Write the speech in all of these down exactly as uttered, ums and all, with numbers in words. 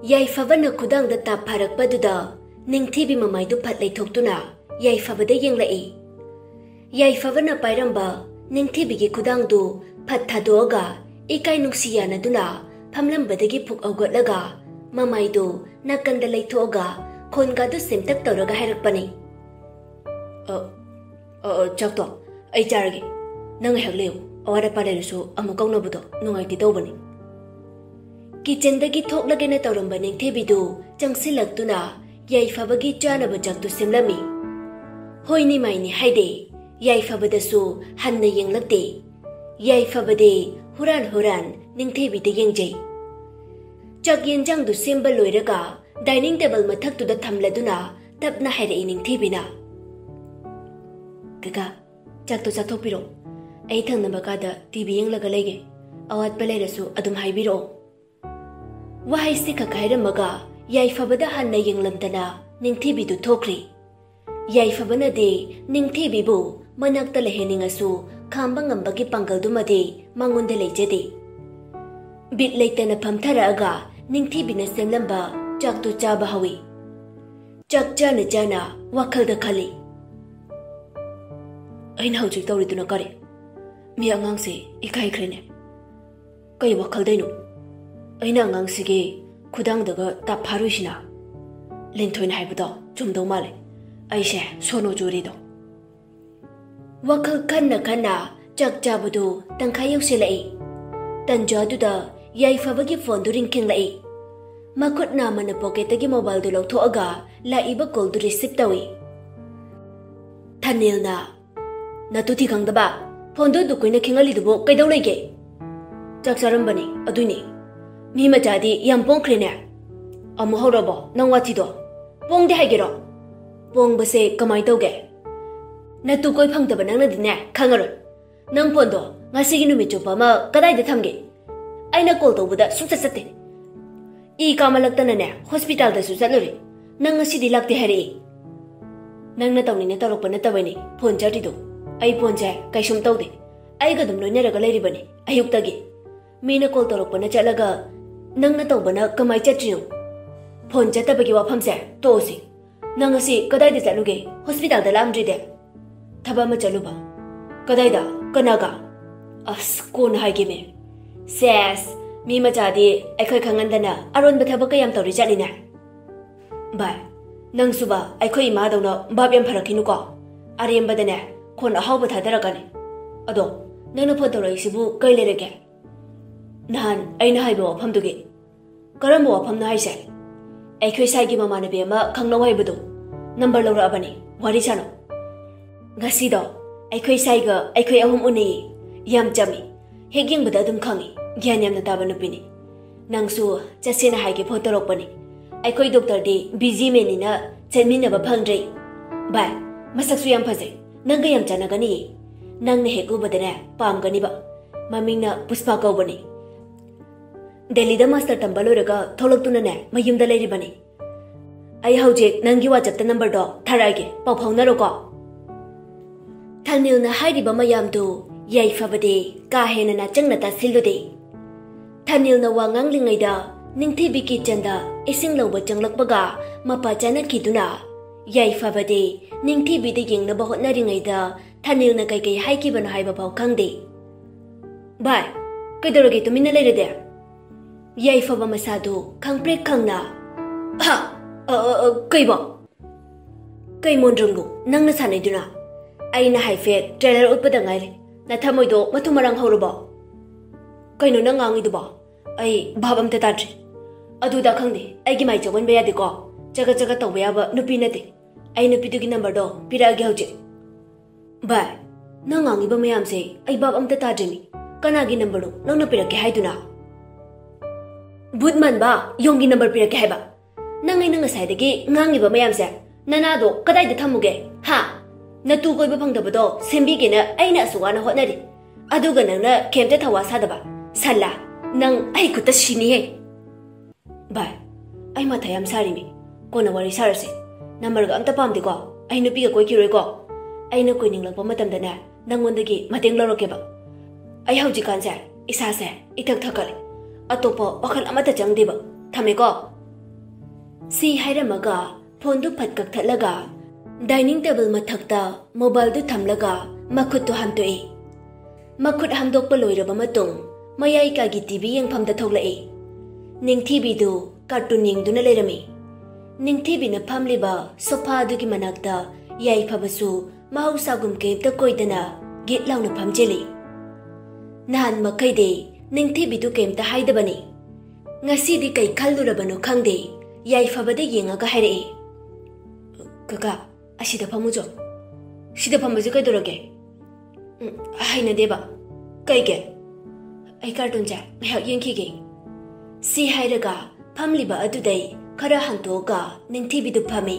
ꯌꯥꯏꯐꯕꯅ ꯈꯨꯗꯥꯡꯗ ꯇꯥꯞ ꯐꯥꯔꯛꯄꯗꯨꯗ ꯅꯤꯡꯊꯤꯕꯤ ꯃꯃꯥꯏꯗꯨ ꯐꯠ ꯂꯩꯊꯣꯛꯇꯨꯅ ꯌꯥꯏꯐꯕꯗ ꯌꯦꯡꯂꯛꯏ꯫ ꯌꯥꯏꯐꯕꯅ ꯄꯥꯏꯔꯝꯕ ꯅꯤꯡꯊꯤꯕꯤꯒꯤ ꯈꯨꯗꯥꯡꯗꯨ ꯐꯠ ꯊꯥꯗꯣꯛꯑꯒ ꯏꯀꯥꯏ ꯅꯨꯡꯁꯤ ꯌꯥꯅꯗꯨꯅ ꯐꯝꯂꯝꯕꯗꯒꯤ ꯐꯨꯛ ꯍꯧꯒꯠꯂꯒ ꯃꯃꯥꯏꯗꯨ ꯅꯥꯀꯟꯗ ꯂꯩꯊꯣꯛꯑꯒ ꯈꯣꯟꯒꯗꯨ ꯁꯦꯝꯇꯛ ꯇꯧꯔꯒ ꯍꯥꯏꯔꯛꯄꯅꯤ꯫ "ꯑ, ꯑ, ꯑ, ꯆꯥꯛꯇꯣ ꯑꯩ ꯆꯥꯔꯒꯦ꯫ ꯅꯪ ꯉꯥꯏꯍꯥꯛ ꯂꯩꯌꯨ꯫ ꯑꯋꯥꯠ ꯑꯄꯥ ꯂꯩꯔꯁꯨ ꯑꯃꯨꯛ ꯀꯧꯅꯕꯗꯣ ꯅꯨꯡꯉꯥꯏꯇꯦ ꯇꯧꯕꯅꯤ꯫" ꯀꯤꯆꯟꯗꯒꯤ ꯊꯣꯛꯂꯒꯦꯅ ꯇꯧꯔꯝꯕ ꯅꯤꯡꯊꯤꯕꯤꯗꯨ ꯆꯪꯁꯤꯜꯂꯛꯇꯨꯅ ꯌꯥꯏꯐꯕꯒꯤ ꯆꯥꯅꯕ ꯆꯥꯛꯇꯨ ꯁꯦꯝꯂꯝꯃꯤ꯫ ꯍꯣꯏꯅꯤ ꯃꯥꯏꯅꯤ ꯍꯥꯏꯗꯦ, ꯌꯥꯏꯐꯕꯗꯁꯨ ꯍꯟꯅ ꯌꯦꯡꯂꯛꯇꯦ꯫ ꯌꯥꯏꯐꯕꯗꯤ ꯍꯨꯔꯥꯟ ꯍꯨꯔꯥꯟ ꯅꯤꯡꯊꯤꯕꯤꯗ ꯌꯦꯡꯖꯩ꯫ ꯆꯥꯛ ꯌꯦꯟꯖꯥꯡꯗꯨ ꯁꯦꯝꯕ ꯂꯣꯏꯔꯒ ꯗꯥꯏꯅꯤꯡ ꯇꯦꯕꯜ ꯃꯊꯛꯇꯨꯗ ꯊꯝꯂꯗꯨꯅ ꯇꯞꯅ ꯍꯥꯏꯔꯛꯏ ꯅꯤꯡꯊꯤꯕꯤꯅ꯫ "ꯀꯀꯥ, ꯆꯥꯛꯇꯣ ꯆꯥꯊꯣꯛꯄꯤꯔꯣ꯫ ꯑꯩ ꯊꯪꯅꯕ ꯀꯥꯗ ꯇꯤ ꯚꯤ ꯌꯦꯡꯂꯒ ꯂꯩꯒꯦ꯫ ꯑꯋꯥꯠꯄ ꯂꯩꯔꯁꯨ ꯑꯗꯨꯝ ꯍꯥꯏꯕꯤꯔꯛꯑꯣ꯫" ꯋꯥꯍꯩꯁꯤ ꯈꯛ ꯍꯥꯏꯔꯝꯃꯒ ꯌꯥꯏꯐꯕꯗ ꯍꯟꯅ ꯌꯦꯡꯂꯝꯗꯅ ꯅꯤꯡꯊꯤꯕꯤꯗꯨ ꯊꯣꯛꯈ꯭ꯔꯤ꯫ ꯌꯥꯏꯐꯕꯅꯗꯤ ꯅꯤꯡꯊꯤꯕꯤꯕꯨ ꯃꯅꯥꯛꯇ ꯂꯩꯍꯟꯅꯤꯡꯉꯁꯨ ꯈꯥꯝꯕ ꯉꯝꯕꯒꯤ ꯄꯥꯡꯒꯜꯗꯨꯃꯗꯤ ꯃꯉꯣꯟꯗ ꯂꯩꯖꯗꯦ꯫ ꯕꯤꯠ ꯂꯩꯇꯅ ꯐꯝꯊꯔꯛꯑꯒ ꯅꯤꯡꯊꯤꯕꯤꯅ ꯁꯦꯝꯂꯝꯕ ꯆꯥꯛꯇꯨ ꯆꯥꯕ ꯍꯧꯏ꯫ ꯆꯥꯛ ꯆꯥꯅ ꯆꯥꯅ ꯋꯥꯈꯜꯗ ꯈꯜꯂꯤ꯫ "ꯑꯩꯅ ꯍꯧꯖꯤꯛ ꯇꯧꯔꯤꯗꯨꯅ ꯀꯔꯤ? ꯃꯤ ꯑꯉꯥꯡꯁꯦ ꯏꯀꯥꯏꯈ꯭ꯔꯦꯅꯦ꯫ ꯀꯩ ꯋꯥꯈꯜꯗꯩꯅꯣ? ꯑꯩꯅ ꯑꯉꯥꯡꯁꯤꯒꯤ ꯈꯨꯗꯥꯡꯗꯒ ꯇꯥꯞ ꯐꯥꯔꯨꯏꯁꯤꯅ?" ꯂꯤꯟꯊꯣꯏꯅ ꯍꯥꯏꯕꯗꯣ ꯆꯨꯝꯗꯧ ꯃꯥꯜꯂꯦ꯫ ꯑꯩꯁꯦ ꯁꯣꯅꯣ ꯆꯨꯔꯤꯗꯣ꯫ ꯋꯥꯈꯜ ꯈꯟꯅ ꯈꯟꯅ ꯆꯥꯛ ꯆꯥꯕꯗꯨ ꯇꯪꯈꯥꯏ ꯌꯧꯁꯤꯜꯂꯛꯏ꯫ ꯇꯟꯖꯥꯗꯨꯗ ꯌꯥꯏꯐꯕꯒꯤ ꯐꯣꯟꯗꯨ ꯔꯤꯡꯈꯤꯡꯂꯛꯏ꯫ ꯃꯈꯨꯠ ꯅꯥꯝꯃꯅ ꯄꯣꯀꯦꯠꯇꯒꯤ ꯃꯣꯕꯥꯏꯜꯗꯨ ꯂꯧꯊꯣꯛꯑꯒ ꯂꯥꯛꯏꯕ ꯀꯣꯜꯗꯨ ꯔꯤꯁꯤꯞ ꯇꯧꯏ꯫ ꯊꯅꯦꯜꯅ, "ꯅꯇꯨ ꯊꯤ ꯈꯪꯗꯕ, ꯐꯣꯟꯗꯨ ꯑꯗꯨꯛ ꯀꯨꯏꯅ ꯈꯤꯡꯍꯜꯂꯤꯗꯨꯕꯨ ꯀꯩꯗꯧ ꯂꯩꯒꯦ?" "ꯆꯥꯛ ꯆꯥꯔꯝꯕꯅꯤ, ꯑꯗꯨꯏꯅꯤ꯫ ꯃꯤ ꯃꯆꯥꯗꯤ ꯌꯥꯝ ꯄꯣꯡꯈ꯭ꯔꯦꯅꯦ꯫ ꯑꯃꯨꯛ ꯍꯧꯔꯕꯣ ꯅꯪ ꯋꯥꯊꯤꯗꯣ? ꯄꯣꯡꯗꯦ ꯍꯥꯏꯒꯦꯔꯣ? ꯄꯣꯡꯕꯁꯦ ꯀꯃꯥꯏ ꯇꯧꯒꯦ? ꯅꯇꯨ ꯀꯣꯏ ꯐꯪꯗꯕ ꯅꯪꯅꯗꯤꯅꯦ ꯈꯪꯉꯔꯣꯏ꯫ ꯅꯪ ꯐꯣꯟꯗꯣ ꯉꯁꯤꯒꯤ ꯅꯨꯃꯤꯠ ꯆꯨꯞꯄ ꯑꯃ ꯀꯗꯥꯏꯗ ꯊꯝꯒꯦ? ꯑꯩꯅ ꯀꯣꯜ ꯇꯧꯕꯗ ꯁꯨꯡꯆꯠ ꯆꯠꯇꯦ꯫ ꯏ ꯀꯥꯃꯜꯂꯛꯇꯅꯅꯦ ꯍꯣꯁꯄꯤꯇꯥꯜꯗꯁꯨ ꯆꯠꯂꯨꯔꯦ꯫ ꯅꯪ ꯉꯁꯤꯗꯤ ꯂꯥꯛꯇꯦ ꯍꯥꯏꯔꯛꯏ꯫ ꯅꯪꯅ ꯇꯧꯅꯤꯡꯅ ꯇꯧꯔꯛꯄ ꯅꯠꯇꯕꯅꯤ ꯐꯣꯟ ꯆꯠꯇ꯭ꯔꯤꯗꯣ꯫ ꯑꯩ ꯐꯣꯟꯁꯦ ꯀꯩꯁꯨꯝ ꯇꯧꯗꯦ꯫ ꯑꯩꯒ ꯑꯗꯨꯝ ꯂꯣꯏꯅꯔꯒ ꯂꯩꯔꯤꯕꯅꯤ ꯑꯌꯨꯛꯇꯒꯤ꯫ ꯃꯤꯅ ꯀꯣꯜ ꯇꯧꯔꯛꯄꯅ ꯆꯠꯂꯒ ꯅꯪꯅ ꯇꯧꯕꯅ ꯀꯃꯥꯏ ꯆꯠꯇ꯭ꯔꯤꯅꯣ? ꯐꯣꯟ ꯆꯠꯇꯕꯒꯤ ꯋꯥꯐꯝꯁꯦ ꯇꯣꯛꯑꯁꯤ꯫ ꯅꯪ ꯉꯁꯤ ꯀꯗꯥꯏꯗ ꯆꯠꯂꯨꯒꯦ? ꯍꯣꯁꯄꯤꯇꯥꯜꯗ ꯂꯥꯛꯑꯝꯗ꯭ꯔꯤꯗꯦ? ꯊꯕꯛ ꯑꯃ ꯆꯠꯂꯨꯕ? ꯀꯗꯥꯏꯗ? ꯀꯅꯥꯒ? ꯑꯁ, ꯀꯣꯟꯅ ꯍꯥꯏꯒꯦꯃꯦ꯫ ꯁꯦꯁ, ꯃꯤ ꯃꯆꯥꯗꯤ ꯑꯩꯈꯣꯏ ꯈꯪꯍꯟꯗꯅ ꯑꯔꯣꯟꯕ ꯊꯕꯛ ꯀꯌꯥꯝ ꯇꯧꯔꯤ ꯆꯠꯂꯤꯅꯦ꯫ ꯚꯥꯏ, ꯅꯪꯁꯨꯕ ꯑꯩꯈꯣꯏ ꯏꯃꯥꯗꯧꯅ ꯚꯥꯞ ꯌꯥꯝ ꯐꯔꯛꯈꯤꯅꯨꯀꯣ꯫ ꯑꯔꯦꯝꯕꯗꯅꯦ ꯈꯣꯟ ꯑꯍꯥꯎꯕ ꯊꯥꯗꯔꯛꯀꯅꯤ꯫ ꯑꯗꯣ, ꯅꯪꯅ ꯐꯣꯟ ꯇꯧꯔꯛꯏꯁꯤꯕꯨ ꯀꯩ ꯂꯩꯔꯒꯦ? ꯅꯍꯥꯟ ꯑꯩꯅ ꯍꯥꯏꯕ ꯋꯥꯐꯝꯗꯨꯒꯤ꯫ ꯀꯔꯝꯕ ꯋꯥꯐꯝꯅꯣ ꯍꯥꯏꯁꯦ? ꯑꯩꯈꯣꯏ ꯁꯥꯏꯒꯤ ꯃꯃꯥꯟꯅꯕꯤ ꯑꯃ ꯈꯪꯅꯧ ꯍꯥꯏꯕꯗꯨ ꯅꯝꯕꯔ ꯂꯧꯔꯛꯑꯕꯅꯤ, ꯋꯥꯔꯤ ꯁꯥꯟꯅꯧ꯫ ꯉꯁꯤꯗꯣ ꯑꯩꯈꯣꯏ ꯁꯥꯏꯒ ꯑꯩꯈꯣꯏ ꯑꯍꯨꯝ ꯎꯅꯩꯌꯦ꯫ ꯌꯥꯝ ꯆꯝꯃꯤ, ꯍꯦꯛ ꯌꯦꯡꯕꯗ ꯑꯗꯨꯝ ꯈꯪꯉꯤ, ꯒ꯭ꯌꯥꯟ ꯌꯥꯝꯅ ꯇꯥꯕ ꯅꯨꯄꯤꯅꯤ꯫ ꯅꯪꯁꯨ ꯆꯠꯁꯦꯅ ꯍꯥꯏꯒꯦ ꯐꯣꯟ ꯇꯧꯔꯛꯄꯅꯤ꯫ ꯑꯩꯈꯣꯏ ꯗꯣꯛꯇꯔꯗꯤ ꯕꯤꯖꯤ ꯃꯦꯟꯅꯤꯅ ꯆꯠꯃꯤꯟꯅꯕ ꯐꯪꯗ꯭ꯔꯦ꯫ ꯚꯥꯏ, ꯃꯁꯛꯁꯨ ꯌꯥꯝ ꯐꯖꯩ, ꯅꯪꯒ ꯌꯥꯝ ꯆꯥꯟꯅꯒꯅꯤꯌꯦ꯫ ꯅꯪꯅ ꯍꯦꯛ ꯎꯕꯗꯅꯦ ꯄꯥꯝꯒꯅꯤꯕ꯫ ꯃꯃꯤꯡꯅ ꯄꯨꯁꯄꯥ ꯀꯧꯕꯅꯤ꯫ ꯗꯦꯜꯂꯤꯗ ꯃꯥꯁꯇꯔ ꯇꯝꯕ ꯂꯣꯏꯔꯒ ꯊꯣꯛꯂꯛꯇꯨꯅꯅꯦ ꯃꯌꯨꯝꯗ ꯂꯩꯔꯤꯕꯅꯤ꯫ ꯑꯩ ꯍꯧꯖꯤꯛ ꯅꯪꯒꯤ WhatsApp-ꯇ ꯅꯝꯕꯔꯗꯣ ꯊꯥꯔꯛꯑꯒꯦ, ꯄꯥꯎ ꯐꯥꯎꯅꯔꯣꯀꯣ꯫ ꯊꯅꯤꯜꯅ ꯍꯥꯏꯔꯤꯕ ꯃꯌꯥꯝꯗꯨ ꯌꯥꯏꯐꯕꯗꯤ ꯀꯥ ꯍꯦꯟꯅ ꯅꯥꯆꯪꯅ ꯇꯥꯁꯤꯜꯂꯨꯗꯦ꯫ ꯊꯅꯤꯜꯅ ꯋꯥ ꯉꯥꯡꯂꯤꯉꯩꯗ ꯅꯤꯡꯊꯤꯕꯤ ꯀꯤꯠꯆꯟꯗ ꯏꯁꯤꯡ ꯂꯧꯕ ꯆꯪꯂꯛꯄꯒ ꯃꯄꯥ ꯆꯥꯅꯈꯤꯗꯨꯅ ꯌꯥꯏꯐꯕꯗꯤ ꯅꯤꯡꯊꯤꯕꯤꯗ ꯌꯦꯡꯅꯕ ꯍꯣꯠꯅꯔꯤꯉꯩꯗ ꯊꯅꯤꯜꯅ ꯀꯩꯀꯩ ꯍꯥꯏꯈꯤꯕꯅꯣ ꯍꯥꯏꯕ ꯐꯥꯎ ꯈꯪꯗꯦ꯫ ꯚꯥꯏ, ꯀꯩꯗꯧꯔꯒꯦ ꯇꯨꯃꯤꯟꯅ ꯂꯩꯔꯗꯤ? ꯌꯥꯏꯐꯕ ꯃꯁꯥꯗꯨ ꯈꯪꯄ꯭ꯔꯦꯛ ꯈꯪꯅ, "ꯍꯥ? ꯑ, ꯑ, ꯑ, ꯀꯩꯕꯣ? ꯀꯩ ꯃꯣꯟꯗ꯭ꯔꯪꯅꯣ ꯅꯪꯅ ꯁꯥꯟꯅꯩꯗꯨꯅ? ꯑꯩꯅ ꯍꯥꯏꯐꯦꯠ trailer ꯎꯠꯄꯗ ꯉꯥꯏꯔꯤ꯫ ꯅꯊꯃꯣꯏꯗꯣ ꯃꯊꯨꯝ ꯃꯔꯥꯡ ꯍꯧꯔꯕꯣ?" "ꯀꯩꯅꯣ ꯅꯪ ꯉꯥꯡꯉꯤꯗꯨꯕꯣ? ꯑꯩ ꯚꯥꯞ ꯑꯝꯇ ꯇꯥꯗ꯭ꯔꯦ꯫" "ꯑꯗꯨꯗ ꯈꯪꯗꯦ, ꯑꯩꯒꯤ ꯃꯥꯏ ꯆꯪꯍꯟꯕ ꯌꯥꯗꯦꯀꯣ꯫ ꯆꯒꯠ ꯆꯒꯠ ꯇꯧꯕ ꯌꯥꯕ ꯅꯨꯄꯤ ꯅꯠꯇꯦ꯫ ꯑꯩ ꯅꯨꯄꯤꯗꯨꯒꯤ ꯅꯝꯕꯔꯗꯣ ꯄꯤꯔꯛꯑꯒꯦ ꯍꯧꯖꯤꯛ꯫" "ꯚꯥꯏ, ꯅꯪ ꯉꯥꯡꯉꯤꯕ ꯃꯌꯥꯝꯁꯦ ꯑꯩ ꯚꯥꯞ ꯑꯝꯇ ꯇꯥꯗ꯭ꯔꯦꯃꯤ꯫ ꯀꯅꯥꯒꯤ ꯅꯝꯕꯔꯅꯣ ꯅꯪꯅ ꯄꯤꯔꯛꯀꯦ ꯍꯥꯏꯗꯨꯅ?" "ꯚꯨꯠ ꯃꯥꯟꯕ, ꯌꯣꯡꯒꯤ ꯅꯝꯕꯔ ꯄꯤꯔꯛꯀꯦ ꯍꯥꯏꯕ? ꯅꯪ ꯑꯩꯅ ꯉꯁꯥꯏꯗꯒꯤ ꯉꯥꯡꯉꯤꯕ ꯃꯌꯥꯝꯁꯦ ꯅꯅꯥꯗꯣ ꯀꯗꯥꯏꯗ ꯊꯝꯃꯨꯒꯦ? ꯍꯥ? ꯅꯇꯨ ꯀꯣꯏꯕ ꯐꯪꯗꯕꯗꯣ ꯁꯦꯝꯕꯤꯒꯦꯅ ꯑꯩꯅ ꯑꯁꯨꯛ ꯋꯥꯅ ꯍꯣꯠꯅꯔꯤ, ꯑꯗꯨꯒ ꯅꯪꯅ ꯀꯩꯝꯇ ꯊꯧꯋꯥ ꯁꯥꯗꯕ꯫ ꯁꯜꯂꯥ, ꯅꯪ ꯑꯩ ꯈꯨꯠꯇ ꯁꯤꯅꯤꯍꯦ꯫" "ꯚꯥꯏ, ꯑꯩ ꯃꯊꯥ ꯌꯥꯝ ꯁꯥꯔꯤꯃꯤ꯫ ꯀꯣꯟꯅ ꯋꯥꯔꯤ ꯁꯥꯔꯁꯦ꯫ ꯅꯝꯕꯔꯒ ꯑꯝꯇ ꯄꯥꯝꯗꯦꯀꯣ꯫ ꯑꯩ ꯅꯨꯄꯤꯒ ꯀꯣꯏꯈꯤꯔꯣꯏꯀꯣ꯫ ꯑꯩꯅ ꯀꯣꯏꯅꯤꯡꯂꯛꯄ ꯃꯇꯝꯗꯅꯦ ꯅꯪꯉꯣꯟꯗꯒꯤ ꯃꯇꯦꯡ ꯂꯧꯔꯛꯀꯦꯕ꯫ ꯑꯩ ꯍꯧꯖꯤꯛꯀꯥꯟꯁꯦ ꯏꯁꯥꯁꯦ ꯏꯊꯛ ꯊꯛꯀꯠꯂꯦ꯫ ꯑꯇꯣꯞꯄ ꯋꯥꯈꯜ ꯑꯃꯠꯇ ꯆꯪꯗꯦꯕ꯫ ꯊꯝꯃꯦꯀꯣ꯫" ꯁꯤ ꯍꯥꯏꯔꯝꯃꯒ ꯐꯣꯟꯗꯨ ꯐꯠ ꯀꯛꯊꯠꯂꯒ ꯗꯥꯏꯅꯤꯡ ꯇꯦꯕꯜ ꯃꯊꯛꯇ ꯃꯣꯕꯥꯏꯜꯗꯨ ꯊꯝꯂꯒ ꯃꯈꯨꯠꯇꯨ ꯍꯥꯝꯗꯣꯛꯏ꯫ ꯃꯈꯨꯠ ꯍꯥꯝꯗꯣꯛꯄ ꯂꯣꯏꯔꯕ ꯃꯇꯨꯡ ꯃꯌꯥꯏ ꯀꯥꯒꯤ ꯇꯤꯚꯤ ꯌꯦꯡꯐꯝꯗ ꯊꯣꯛꯂꯛꯏ꯫ ꯅꯤꯡꯊꯤꯕꯤꯗꯨ ꯀꯥꯔꯇꯨꯟ ꯌꯦꯡꯗꯨꯅ ꯂꯩꯔꯝꯃꯤ꯫ ꯅꯤꯡꯊꯤꯕꯤꯅ ꯐꯝꯂꯤꯕ ꯁꯣꯐꯥ ꯑꯗꯨꯒꯤ ꯃꯅꯥꯛꯇ ꯌꯥꯏꯐꯕꯁꯨ ꯃꯍꯧꯁꯥꯒꯨꯝ ꯀꯩꯝꯇ ꯀꯣꯏꯗꯅ ꯒꯤꯠ ꯂꯥꯎꯅ ꯐꯝꯖꯤꯜꯂꯤ꯫ ꯅꯍꯥꯟ ꯃꯈꯩꯗꯤ ꯅꯤꯡꯊꯤꯕꯤꯗꯨ ꯀꯩꯝꯇ ꯍꯥꯏꯗꯕꯅꯤ꯫ ꯉꯁꯤꯗꯤ ꯀꯩ ꯈꯜꯂꯨꯔꯕꯅꯣ ꯈꯪꯗꯦ, ꯌꯥꯏꯐꯕꯗ ꯌꯦꯡꯉꯒ ꯍꯥꯏꯔꯛꯏ, "ꯀꯀꯥ, ꯑꯁꯤꯗ ꯐꯝꯃꯨꯆꯣ꯫ ꯁꯤꯗ ꯐꯝꯕꯁꯦ ꯀꯩꯗꯧꯔꯒꯦ? ꯎꯝ, ꯍꯩꯅꯗꯦꯕ꯫ ꯀꯩꯒꯤ? ꯑꯩ ꯀꯥꯔꯇꯨꯟꯁꯦ ꯉꯥꯏꯍꯥꯛ ꯌꯦꯡꯈꯤꯒꯦ꯫" ꯁꯤ ꯍꯥꯏꯔꯒ ꯐꯝꯂꯤꯕ ꯑꯗꯨꯗꯩ ꯈꯔ ꯍꯟꯇꯣꯛꯑꯒ ꯅꯤꯡꯊꯤꯕꯤꯗꯨ ꯐꯝꯃꯤ꯫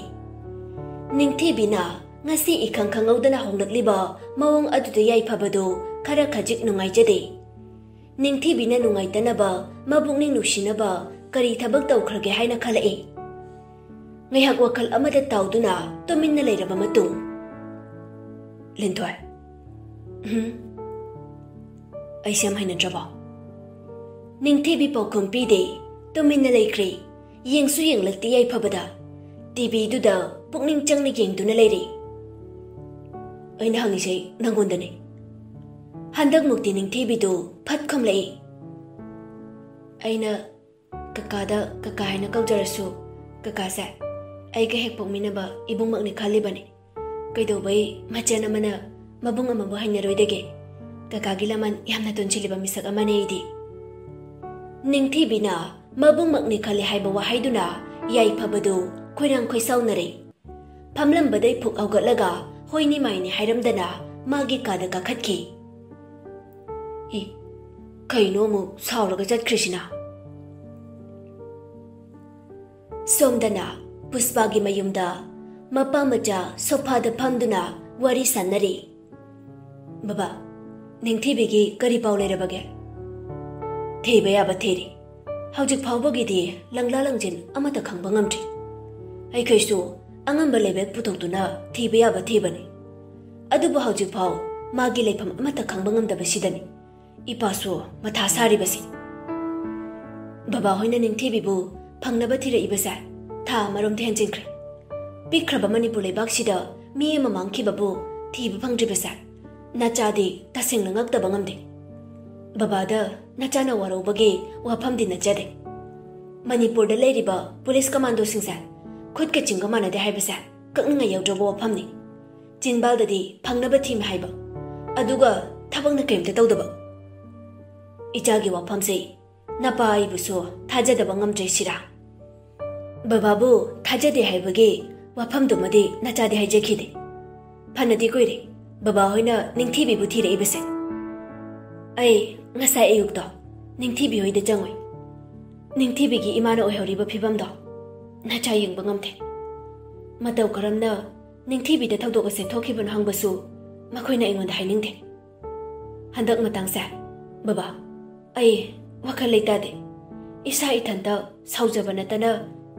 ꯅꯤꯡꯊꯤꯕꯤꯅ ꯉꯁꯤ ꯏꯈꯪ ꯈꯪꯍꯧꯗꯅ ꯍꯣꯡꯂꯛꯂꯤꯕ ꯃꯑꯣꯡ ꯑꯗꯨꯗ ꯌꯥꯏꯐꯕꯗꯨ ꯈꯔ ꯈꯖꯤꯛ ꯅꯨꯡꯉꯥꯏꯖꯗꯦ꯫ ꯅꯤꯡꯊꯤꯕꯤꯅ ꯅꯨꯡꯉꯥꯏꯇꯅꯕ, ꯃꯕꯨꯛꯅꯤꯡ ꯅꯨꯡꯁꯤꯅꯕ ꯀꯔꯤ ꯊꯕꯛ ꯇꯧꯈ꯭ꯔꯒꯦ ꯍꯥꯏꯅ ꯈꯜꯂꯛꯏ꯫ ꯉꯥꯏꯍꯥꯛ ꯋꯥꯈꯜ ꯑꯃꯗ ꯇꯥꯎꯗꯨꯅ ꯇꯨꯃꯤꯟꯅ ꯂꯩꯔꯕ ꯃꯇꯨꯡ, "ꯂꯤꯟꯊꯣꯏ, ꯎꯝ, ꯑꯩꯁꯦ ꯌꯥꯝ ꯍꯩꯅꯗ꯭ꯔꯕꯣ?" ꯅꯤꯡꯊꯤꯕꯤ ꯄꯥꯎꯈꯨꯝ ꯄꯤꯗꯦ, ꯇꯨꯃꯤꯟꯅ ꯂꯩꯈ꯭ꯔꯦ꯫ ꯌꯦꯡꯁꯨ ꯌꯦꯡꯂꯛꯇꯦ ꯌꯥꯏꯐꯕꯗ꯫ ꯇꯤꯚꯤꯗꯨꯗ ꯄꯨꯛꯅꯤꯡ ꯆꯪꯅ ꯌꯦꯡꯗꯨꯅ ꯂꯩꯔꯦ꯫ "ꯑꯩꯅ ꯍꯪꯉꯤꯁꯦ ꯅꯪꯉꯣꯟꯗꯅꯦ꯫" ꯍꯟꯗꯛꯃꯨꯛꯇꯤ ꯅꯤꯡꯊꯤꯕꯤꯗꯨ ꯐꯠ ꯈꯨꯝꯂꯛꯏ꯫ "ꯑꯩꯅ ꯀꯀꯥꯗ ꯀꯀꯥ ꯍꯥꯏꯅ ꯀꯧꯖꯔꯁꯨ, ꯀꯀꯥꯁꯦ ꯑꯩꯒ ꯍꯦꯛ ꯄꯣꯛꯃꯤꯟꯅꯕ ꯏꯕꯨꯡꯃꯛꯅꯤ ꯈꯜꯂꯤꯕꯅꯤ꯫ ꯀꯩꯗꯧꯕꯩ ꯃꯆꯦꯟ ꯑꯃꯅ ꯃꯕꯨꯡ ꯑꯃꯕꯨ ꯍꯩꯅꯔꯣꯏꯗꯒꯦ? ꯀꯀꯥꯒꯤ ꯂꯃꯟ ꯌꯥꯝꯅ ꯇꯣꯟꯁꯤꯜꯂꯤꯕ ꯃꯤꯁꯛ ꯑꯃꯅꯤ ꯑꯩꯗꯤ꯫" ꯅꯤꯡꯊꯤꯕꯤꯅ "ꯃꯕꯨꯡꯃꯛꯅꯤ ꯈꯜꯂꯤ" ꯍꯥꯏꯕ ꯋꯥꯍꯩꯗꯨꯅ ꯌꯥꯏꯐꯕꯗꯨ ꯈꯣꯏꯔꯥꯡ ꯈꯣꯏꯁꯥꯎꯅꯔꯦ꯫ ꯐꯝꯂꯝꯕꯗꯩ ꯐꯨꯛ ꯍꯧꯒꯠꯂꯒ ꯍꯣꯏꯅꯤ ꯃꯥꯏꯅꯤ ꯍꯥꯏꯔꯝꯗꯅ ꯃꯥꯒꯤ ꯀꯥꯗ ꯀꯥꯈꯠꯈꯤ꯫ ꯏ, ꯀꯩꯅꯣ ꯑꯃꯨꯛ ꯁꯥꯎꯔꯒ ꯆꯠꯈ꯭ꯔꯤꯁꯤꯅ? ꯁꯣꯝꯗꯅ ꯄꯨꯁꯄꯥꯒꯤ ꯃꯌꯨꯝꯗ ꯃꯄꯥ ꯃꯆꯥ ꯁꯣꯐꯥꯗ ꯐꯝꯗꯨꯅ ꯋꯥꯔꯤ ꯁꯥꯟꯅꯔꯤ꯫ "ꯕꯕꯥ, ꯅꯤꯡꯊꯤꯕꯤꯒꯤ ꯀꯔꯤ ꯄꯥꯎ ꯂꯩꯔꯕꯒꯦ?" "ꯊꯤꯕ ꯌꯥꯕ ꯊꯤꯔꯤ꯫ ꯍꯧꯖꯤꯛ ꯐꯥꯎꯕꯒꯤꯗꯤ ꯂꯪꯂꯥ ꯂꯪꯖꯤꯟ ꯑꯃꯠꯇ ꯈꯪꯕ ꯉꯝꯗ꯭ꯔꯤ꯫ ꯑꯩꯈꯣꯏꯁꯨ ꯑꯉꯝꯕ ꯂꯩꯕꯦꯛ ꯄꯨꯊꯣꯛꯇꯨꯅ ꯊꯤꯕ ꯌꯥꯕ ꯊꯤꯕꯅꯤ꯫ ꯑꯗꯨꯕꯨ ꯍꯧꯖꯤꯛ ꯐꯥꯎ ꯃꯥꯒꯤ ꯂꯩꯐꯝ ꯑꯃꯠꯇ ꯈꯪꯕ ꯉꯝꯗꯕꯁꯤꯗꯅꯤ ꯏꯄꯥꯁꯨ ꯃꯊꯥ ꯁꯥꯔꯤꯕꯁꯤ꯫" "ꯕꯕꯥ ꯍꯣꯏꯅ ꯅꯤꯡꯊꯤꯕꯤꯕꯨ ꯐꯪꯅꯕ ꯊꯤꯔꯛꯏꯕꯁꯦ ꯊꯥ ꯑꯃꯔꯣꯝꯗꯤ ꯍꯦꯟꯖꯤꯟꯈ꯭ꯔꯦ꯫ ꯄꯤꯛꯈ꯭ꯔꯕ ꯃꯅꯤꯄꯨꯔ ꯂꯩꯕꯥꯛꯁꯤꯗ ꯃꯤ ꯑꯃ ꯃꯥꯡꯈꯤꯕꯕꯨ ꯊꯤꯕ ꯐꯪꯗ꯭ꯔꯤꯕꯁꯦ ꯅꯆꯥꯗꯤ ꯇꯁꯦꯡꯅ ꯉꯛꯇꯕ ꯉꯝꯗꯦ꯫ ꯕꯕꯥꯗ ꯅꯆꯥꯅ ꯋꯥꯔꯧꯕꯒꯤ ꯋꯥꯐꯝꯗꯤ ꯅꯠꯆꯗꯦ꯫ ꯃꯅꯤꯄꯨꯔꯗ ꯂꯩꯔꯤꯕ ꯄꯨꯂꯤꯁ ꯀꯃꯥꯟꯗꯣꯁꯤꯡꯁꯦ ꯈꯨꯠꯀ ꯆꯤꯡꯒ ꯃꯥꯟꯅꯗꯦ ꯍꯥꯏꯕꯁꯦ ꯀꯛꯅꯤꯡꯉꯥꯏ ꯌꯥꯎꯗ꯭ꯔꯕ ꯋꯥꯐꯝꯅꯤ꯫ ꯆꯤꯟꯕꯥꯜꯗꯗꯤ ꯐꯪꯅꯕ ꯊꯤꯃꯤ ꯍꯥꯏꯕ, ꯑꯗꯨꯒ ꯊꯕꯛꯅ ꯀꯔꯤꯝꯇ ꯇꯧꯗꯕ꯫ ꯏꯆꯥꯒꯤ ꯋꯥꯐꯝꯁꯦ ꯅꯄꯥ ꯑꯩꯕꯨꯁꯨ ꯊꯥꯖꯗꯕ ꯉꯝꯗ꯭ꯔꯦ ꯁꯤꯔꯥ? ꯕꯕꯥꯕꯨ ꯊꯥꯖꯗꯦ ꯍꯥꯏꯕꯒꯤ ꯋꯥꯐꯝꯗꯨꯃꯗꯤ ꯅꯆꯥꯗꯤ ꯍꯥꯏꯖꯈꯤꯗꯦ꯫ ꯐꯅꯗꯤ ꯀꯨꯏꯔꯦ ꯕꯕꯥ ꯍꯣꯏꯅ ꯅꯤꯡꯊꯤꯕꯤꯕꯨ ꯊꯤꯔꯛꯏꯕꯁꯦ꯫ ꯑꯩ ꯉꯁꯥꯏ ꯑꯌꯨꯛꯇꯣ ꯅꯤꯡꯊꯤꯕꯤ ꯍꯣꯏꯗ ꯆꯪꯉꯨꯏ꯫ ꯅꯤꯡꯊꯤꯕꯤꯒꯤ ꯏꯃꯥꯅ ꯑꯣꯏꯍꯧꯔꯤꯕ ꯐꯤꯕꯝꯗꯣ ꯅꯆꯥ ꯌꯦꯡꯕ ꯉꯝꯗꯦ꯫ ꯃꯇꯧ ꯀꯔꯝꯅ ꯅꯤꯡꯊꯤꯕꯤꯗ ꯊꯧꯗꯣꯛ ꯑꯁꯦ ꯊꯣꯛꯈꯤꯕꯅꯣ ꯍꯪꯕꯁꯨ ꯃꯈꯣꯏꯅ ꯑꯩꯉꯣꯟꯗ ꯍꯥꯏꯅꯤꯡꯗꯦ꯫ ꯍꯟꯗꯛ ꯃꯇꯥꯡꯁꯦ ꯕꯕꯥ, ꯑꯩ ꯋꯥꯈꯜ ꯂꯩꯇꯥꯗꯦ꯫ ꯏꯁꯥ ꯏꯊꯟꯇ ꯁꯥꯎꯖꯕ ꯅꯠꯇꯅ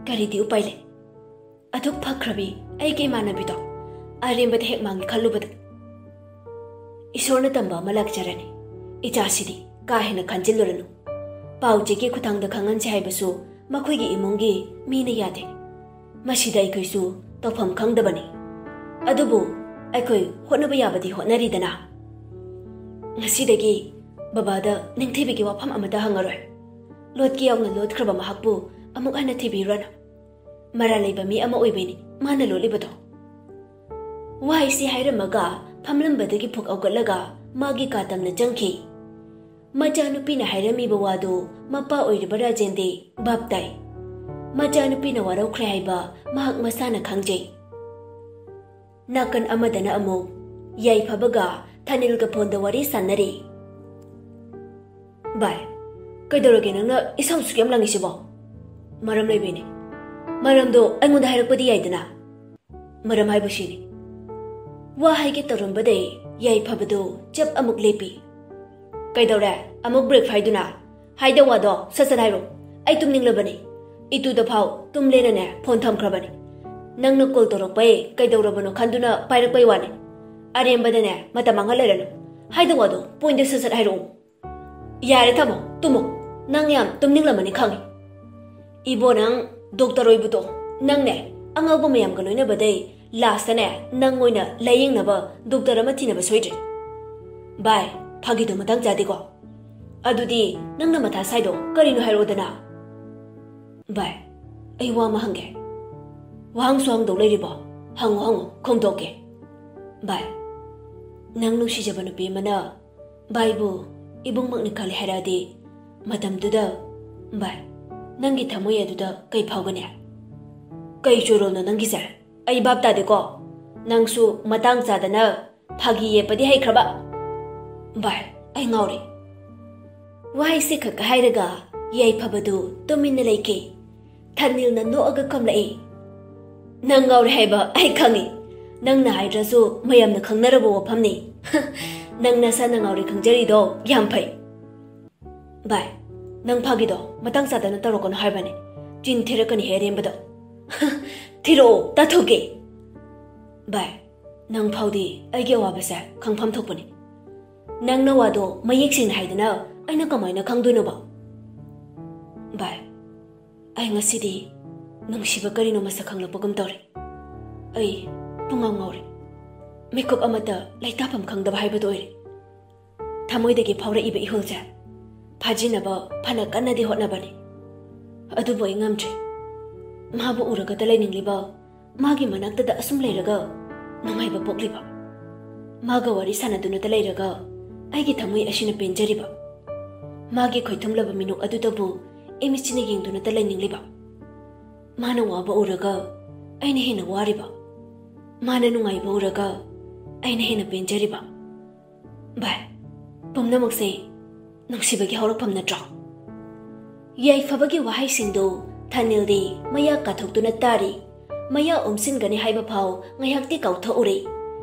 ꯀꯔꯤꯗꯤ ꯎꯄꯥꯏ ꯂꯩ? ꯑꯗꯨꯛ ꯐꯈ꯭ꯔꯕꯤ ꯑꯩꯒꯤ ꯏꯃꯥꯟꯅꯕꯤꯗꯣ ꯑꯔꯦꯝꯕꯗ ꯍꯦꯛ ꯃꯥꯡꯉꯤ ꯈꯜꯂꯨꯕꯗ꯫ ꯏꯁꯣꯔꯅ ꯇꯝꯕ ꯑꯃ ꯂꯥꯛꯆꯔꯅꯤ꯫ ꯏꯆꯥꯁꯤꯗꯤ ꯀꯥ ꯍꯦꯟꯅ ꯈꯟꯖꯤꯜꯂꯨꯔꯅꯨ꯫ ꯄꯥꯎ ꯆꯦꯒꯤ ꯈꯨꯠꯊꯥꯡꯗ ꯈꯪꯍꯟꯁꯦ ꯍꯥꯏꯕꯁꯨ ꯃꯈꯣꯏꯒꯤ ꯏꯃꯨꯡꯒꯤ ꯃꯤꯅ ꯌꯥꯗꯦ꯫ ꯃꯁꯤꯗ ꯑꯩꯈꯣꯏꯁꯨ ꯇꯧꯐꯝ ꯈꯪꯗꯕꯅꯤ꯫ ꯑꯗꯨꯕꯨ ꯑꯩꯈꯣꯏ ꯍꯣꯠꯅꯕ ꯌꯥꯕꯗꯤ ꯍꯣꯠꯅꯔꯤꯗꯅ꯫ ꯉꯁꯤꯗꯒꯤ ꯕꯕꯥꯗ ꯅꯤꯡꯊꯤꯕꯤꯒꯤ ꯋꯥꯐꯝ ꯑꯃꯠꯇ ꯍꯪꯉꯔꯣꯏ꯫ ꯂꯣꯠꯀꯦ ꯌꯥꯎꯅ ꯂꯣꯠꯈ꯭ꯔꯕ ꯃꯍꯥꯛꯄꯨ ꯑꯃꯨꯛ ꯍꯟꯅ ꯊꯤꯕꯤꯔꯨꯔꯅꯨ꯫ ꯃꯔꯥꯜ ꯂꯩꯕ ꯃꯤ ꯑꯃ ꯑꯣꯏꯕꯩꯅꯤ ꯃꯥꯅ ꯂꯣꯠꯂꯤꯕꯗꯣ꯫ ꯋꯥꯍꯩꯁꯤ ꯍꯥꯏꯔꯝꯃꯒ ꯐꯝꯂꯝꯕꯗꯒꯤ ꯐꯨꯛ ꯍꯧꯒꯠꯂꯒ ꯃꯥꯒꯤ ꯀꯥ ꯇꯝꯅ ꯆꯪꯈꯤ꯫ ꯃꯆꯥꯅꯨꯄꯤꯅ ꯍꯥꯏꯔꯝꯃꯤꯕ ꯋꯥꯗꯨ ꯃꯄꯥ ꯑꯣꯏꯔꯤꯕ ꯔꯥꯖꯦꯟꯗꯤ ꯚꯥꯞ ꯇꯥꯏ꯫ ꯃꯆꯥꯅꯨꯄꯤꯅ ꯋꯥꯔꯧꯈ꯭ꯔꯦ ꯍꯥꯏꯕ ꯃꯍꯥꯛ ꯃꯁꯥꯅ ꯈꯪꯖꯩ꯫ ꯅꯥꯀꯟ ꯑꯃꯗꯅ ꯑꯃꯨꯛ ꯌꯥꯏꯐꯕꯒ ꯊꯥꯅꯤꯜꯒ ꯐꯣꯟꯗ ꯋꯥꯔꯤ ꯁꯥꯟꯅꯔꯤ꯫ ꯚꯥꯏ, ꯀꯩꯗꯧꯔꯒꯦ ꯅꯪꯅ ꯏꯁꯧ ꯑꯁꯨꯛ ꯌꯥꯝ ꯂꯥꯡꯉꯤꯁꯤꯕꯣ? ꯃꯔꯝ ꯂꯩꯕꯩꯅꯦ꯫ ꯃꯔꯝꯗꯣ ꯑꯩꯉꯣꯟꯗ ꯍꯥꯏꯔꯛꯄꯗꯤ ꯌꯥꯏꯗꯅ꯫ ꯃꯔꯝ ꯍꯥꯏꯕꯨ ꯁꯤꯅꯤ꯫ ꯋꯥ ꯍꯥꯏꯒꯦ ꯇꯧꯔꯝꯕꯗꯩ ꯌꯥꯏꯐꯕꯗꯣ ꯆꯞ ꯑꯃꯨꯛ ꯂꯦꯞꯄꯤ꯫ ꯀꯩꯗꯧꯔꯦ? ꯑꯃꯨꯛ ꯕ꯭ꯔꯦꯛ ꯐꯥꯏꯗꯨꯅ? ꯍꯥꯏꯗꯧ ꯋꯥꯗꯣ ꯁꯠ ꯁꯠ ꯍꯥꯏꯔꯣ꯫ ꯑꯩ ꯇꯨꯝꯅꯤꯡꯂꯕꯅꯤ꯫ ꯏꯇꯨꯗ ꯐꯥꯎ ꯇꯨꯝꯂꯦꯅꯅꯦ ꯐꯣꯟ ꯊꯝꯈ꯭ꯔꯕꯅꯤ꯫ ꯅꯪꯅ ꯀꯣꯜ ꯇꯧꯔꯛꯄꯩ ꯀꯩꯗꯧꯔꯕꯅꯣ ꯈꯟꯗꯨꯅ ꯄꯥꯏꯔꯛꯄꯩ ꯋꯥꯅꯤ꯫ ꯑꯔꯦꯝꯕꯗꯅꯦ ꯃꯇꯝ ꯃꯥꯡꯍꯜ ꯂꯩꯔꯅꯨ꯫ ꯍꯥꯏꯗꯧ ꯋꯥꯗꯣ ꯄꯣꯏꯟꯗ ꯁꯠ ꯁꯠ ꯍꯥꯏꯔꯛꯑꯣ꯫ ꯌꯥꯔꯦ ꯊꯝꯃꯣ, ꯇꯨꯝꯃꯣ꯫ ꯅꯪ ꯌꯥꯝ ꯇꯨꯝꯅꯤꯡꯂꯝꯃꯅꯤ ꯈꯪꯉꯤ꯫ ꯏꯕꯣ, ꯅꯪ ꯗꯣꯛꯇꯔ ꯑꯣꯏꯕꯗꯣ ꯅꯪꯅꯦ, ꯑꯉꯥꯎꯕ ꯃꯌꯥꯝꯒ ꯂꯣꯏꯅꯕꯗꯩ ꯂꯥꯁꯇꯅꯦ ꯅꯪ ꯑꯣꯏꯅ ꯂꯥꯌꯦꯡꯅꯕ ꯗꯣꯛꯇꯔ ꯑꯃ ꯊꯤꯅꯕ ꯁꯣꯏꯗ꯭ꯔꯦ꯫ ꯚꯥꯏ, ꯐꯥꯒꯤꯗꯣ ꯃꯇꯥꯡ ꯆꯥꯗꯦꯀꯣ? ꯑꯗꯨꯗꯤ ꯅꯪꯅ ꯃꯊꯥ ꯁꯥꯏꯗꯣ ꯀꯔꯤꯅꯣ ꯍꯥꯏꯔꯛꯑꯣꯗꯅ꯫ ꯚꯥꯏ, ꯑꯩ ꯋꯥ ꯑꯃ ꯍꯪꯒꯦ꯫ ꯋꯥꯍꯪꯁꯨ ꯍꯪꯗꯧ ꯂꯩꯔꯤꯕꯣ? ꯍꯪꯉꯣ, ꯍꯪꯉꯣ, ꯈꯨꯝꯗꯣꯛꯀꯦ꯫ ꯚꯥꯏ, ꯅꯪ ꯅꯨꯡꯁꯤꯖꯕ ꯅꯨꯄꯤ ꯑꯃꯅ ꯚꯥꯏꯕꯨ ꯏꯕꯨꯡꯃꯛꯅꯤ ꯈꯜꯂꯤ ꯍꯥꯏꯔꯛꯑꯗꯤ, ꯃꯇꯝꯗꯨꯗ, ꯚꯥꯏ, ꯅꯪꯒꯤ ꯊꯃꯣꯏ ꯑꯗꯨꯗ ꯀꯩ ꯐꯥꯎꯒꯅꯤ? ꯀꯩ ꯆꯣꯏꯔꯣꯜꯅꯣ ꯅꯪꯒꯤꯁꯦ? ꯑꯩ ꯚꯥꯞ ꯇꯥꯗꯦꯀꯣ꯫ ꯅꯪꯁꯨ ꯃꯇꯥꯡ ꯆꯥꯗꯅ ꯐꯥꯒꯤ ꯌꯦꯠꯄꯗꯤ ꯍꯩꯈ꯭ꯔꯕ? ꯚꯥꯏ, ꯑꯩ ꯉꯥꯎꯔꯦ꯫ ꯋꯥꯍꯩꯁꯦ ꯈꯛ ꯍꯥꯏꯔꯒ ꯌꯥꯏꯐꯕꯗꯨ ꯇꯨꯃꯤꯟꯅ ꯂꯩꯈꯤ꯫ ꯊꯅꯤꯜꯅ ꯅꯣꯛꯑꯒ ꯈꯨꯝꯂꯛꯏ, "ꯅꯪ ꯉꯥꯎꯔꯦ ꯍꯥꯏꯕ ꯑꯩ ꯈꯪꯉꯤ꯫ ꯅꯪꯅ ꯍꯥꯏꯗ꯭ꯔꯁꯨ ꯃꯌꯥꯝꯅ ꯈꯪꯅꯔꯕ ꯋꯥꯐꯝꯅꯤ꯫ ꯅꯪ ꯅꯁꯥꯅ ꯉꯥꯎꯔꯦ ꯈꯪꯖꯔꯤꯗꯣ ꯌꯥꯝ ꯐꯩ꯫" ꯚꯥꯏ, ꯅꯪ ꯐꯥꯒꯤꯗꯣ ꯃꯇꯥꯡ ꯆꯥꯗꯅ ꯇꯧꯔꯛꯀꯅꯨ ꯍꯥꯏꯕꯅꯦ꯫ ꯆꯤꯟ ꯊꯤꯔꯛꯀꯅꯤꯍꯦ ꯑꯔꯦꯝꯕꯗ꯫ ꯊꯤꯔꯛꯑꯣ, ꯇꯥꯊꯣꯛꯀꯦ꯫ ꯚꯥꯏ, ꯅꯪ ꯐꯥꯎꯗꯤ ꯑꯩꯒꯤ ꯑꯋꯥꯕꯁꯦ ꯈꯪꯐꯝ ꯊꯣꯛꯄꯅꯤ꯫ ꯅꯪ ꯅꯋꯥꯗꯣ ꯃꯌꯦꯛ ꯁꯦꯡꯅ ꯍꯥꯏꯗꯅ ꯑꯩꯅ ꯀꯃꯥꯏꯅ ꯈꯪꯗꯣꯏꯅꯣꯕ? ꯚꯥꯏ, ꯑꯩ ꯉꯁꯤꯗꯤ ꯅꯨꯡꯁꯤꯕ ꯀꯔꯤꯅꯣ ꯃꯁꯛ ꯈꯪꯂꯛꯄꯒꯨꯝ ꯇꯧꯔꯦ꯫ ꯑꯩ ꯄꯨꯡꯉꯥꯎ ꯉꯥꯎꯔꯦ꯫ ꯃꯤꯀꯨꯞ ꯑꯃꯠꯇ ꯂꯩꯇꯥꯐꯝ ꯈꯪꯗꯕ ꯍꯥꯏꯕꯗꯨ ꯑꯣꯏꯔꯦ꯫ ꯊꯃꯣꯏꯗꯒꯤ ꯐꯥꯎꯔꯛꯏꯕ ꯏꯍꯨꯜꯁꯦ ꯐꯥꯖꯤꯟꯅꯕ ꯐꯅ ꯀꯟꯅꯗꯤ ꯍꯣꯠꯅꯕꯅꯤ, ꯑꯗꯨꯕꯨ ꯑꯩ ꯉꯝꯗ꯭ꯔꯦ꯫ ꯃꯥꯕꯨ ꯎꯔꯒꯇ ꯂꯩꯅꯤꯡꯂꯤꯕ, ꯃꯥꯒꯤ ꯃꯅꯥꯛꯇꯗ ꯑꯁꯨꯝ ꯂꯩꯔꯒ ꯅꯨꯡꯉꯥꯏꯕ ꯄꯣꯛꯂꯤꯕ, ꯃꯥꯒ ꯋꯥꯔꯤ ꯁꯥꯟꯅꯗꯨꯅꯇ ꯂꯩꯔꯒ ꯑꯩꯒꯤ ꯊꯃꯣꯏ ꯑꯁꯤꯅ ꯄꯦꯟꯖꯔꯤꯕ, ꯃꯥꯒꯤ ꯈꯣꯏꯊꯨꯝꯂꯕ ꯃꯤꯅꯣꯛ ꯑꯗꯨꯗꯕꯨ ꯏꯃꯤꯠꯁꯤꯅ ꯌꯦꯡꯗꯨꯅꯇ ꯂꯩꯅꯤꯡꯂꯤꯕ, ꯃꯥꯅ ꯋꯥꯕ ꯎꯔꯒ ꯑꯩꯅ ꯍꯦꯟꯅ ꯋꯥꯔꯤꯕ, ꯃꯥꯅ ꯅꯨꯡꯉꯥꯏꯕ ꯎꯔꯒ ꯑꯩꯅ ꯍꯦꯟꯅ ꯄꯦꯟꯖꯔꯤꯕ꯫ ꯚꯥꯏ, ꯄꯨꯝꯅꯃꯛꯁꯦ ꯅꯨꯡꯁꯤꯕꯒꯤ ꯍꯧꯔꯛꯐꯝ ꯅꯠꯇ꯭ꯔꯣ? ꯌꯥꯏꯐꯕꯒꯤ ꯋꯥꯍꯩꯁꯤꯡꯗꯨ ꯊꯥꯅꯤꯜꯗꯤ ꯃꯌꯥ ꯀꯥꯊꯣꯛꯇꯨꯅ ꯇꯥꯔꯤ꯫ ꯃꯌꯥ ꯎꯝꯁꯤꯟꯒꯅꯤ ꯍꯥꯏꯕ ꯐꯥꯎ ꯉꯥꯏꯍꯥꯛꯇꯤ ꯀꯥꯎꯊꯣꯛꯎꯔꯦ꯫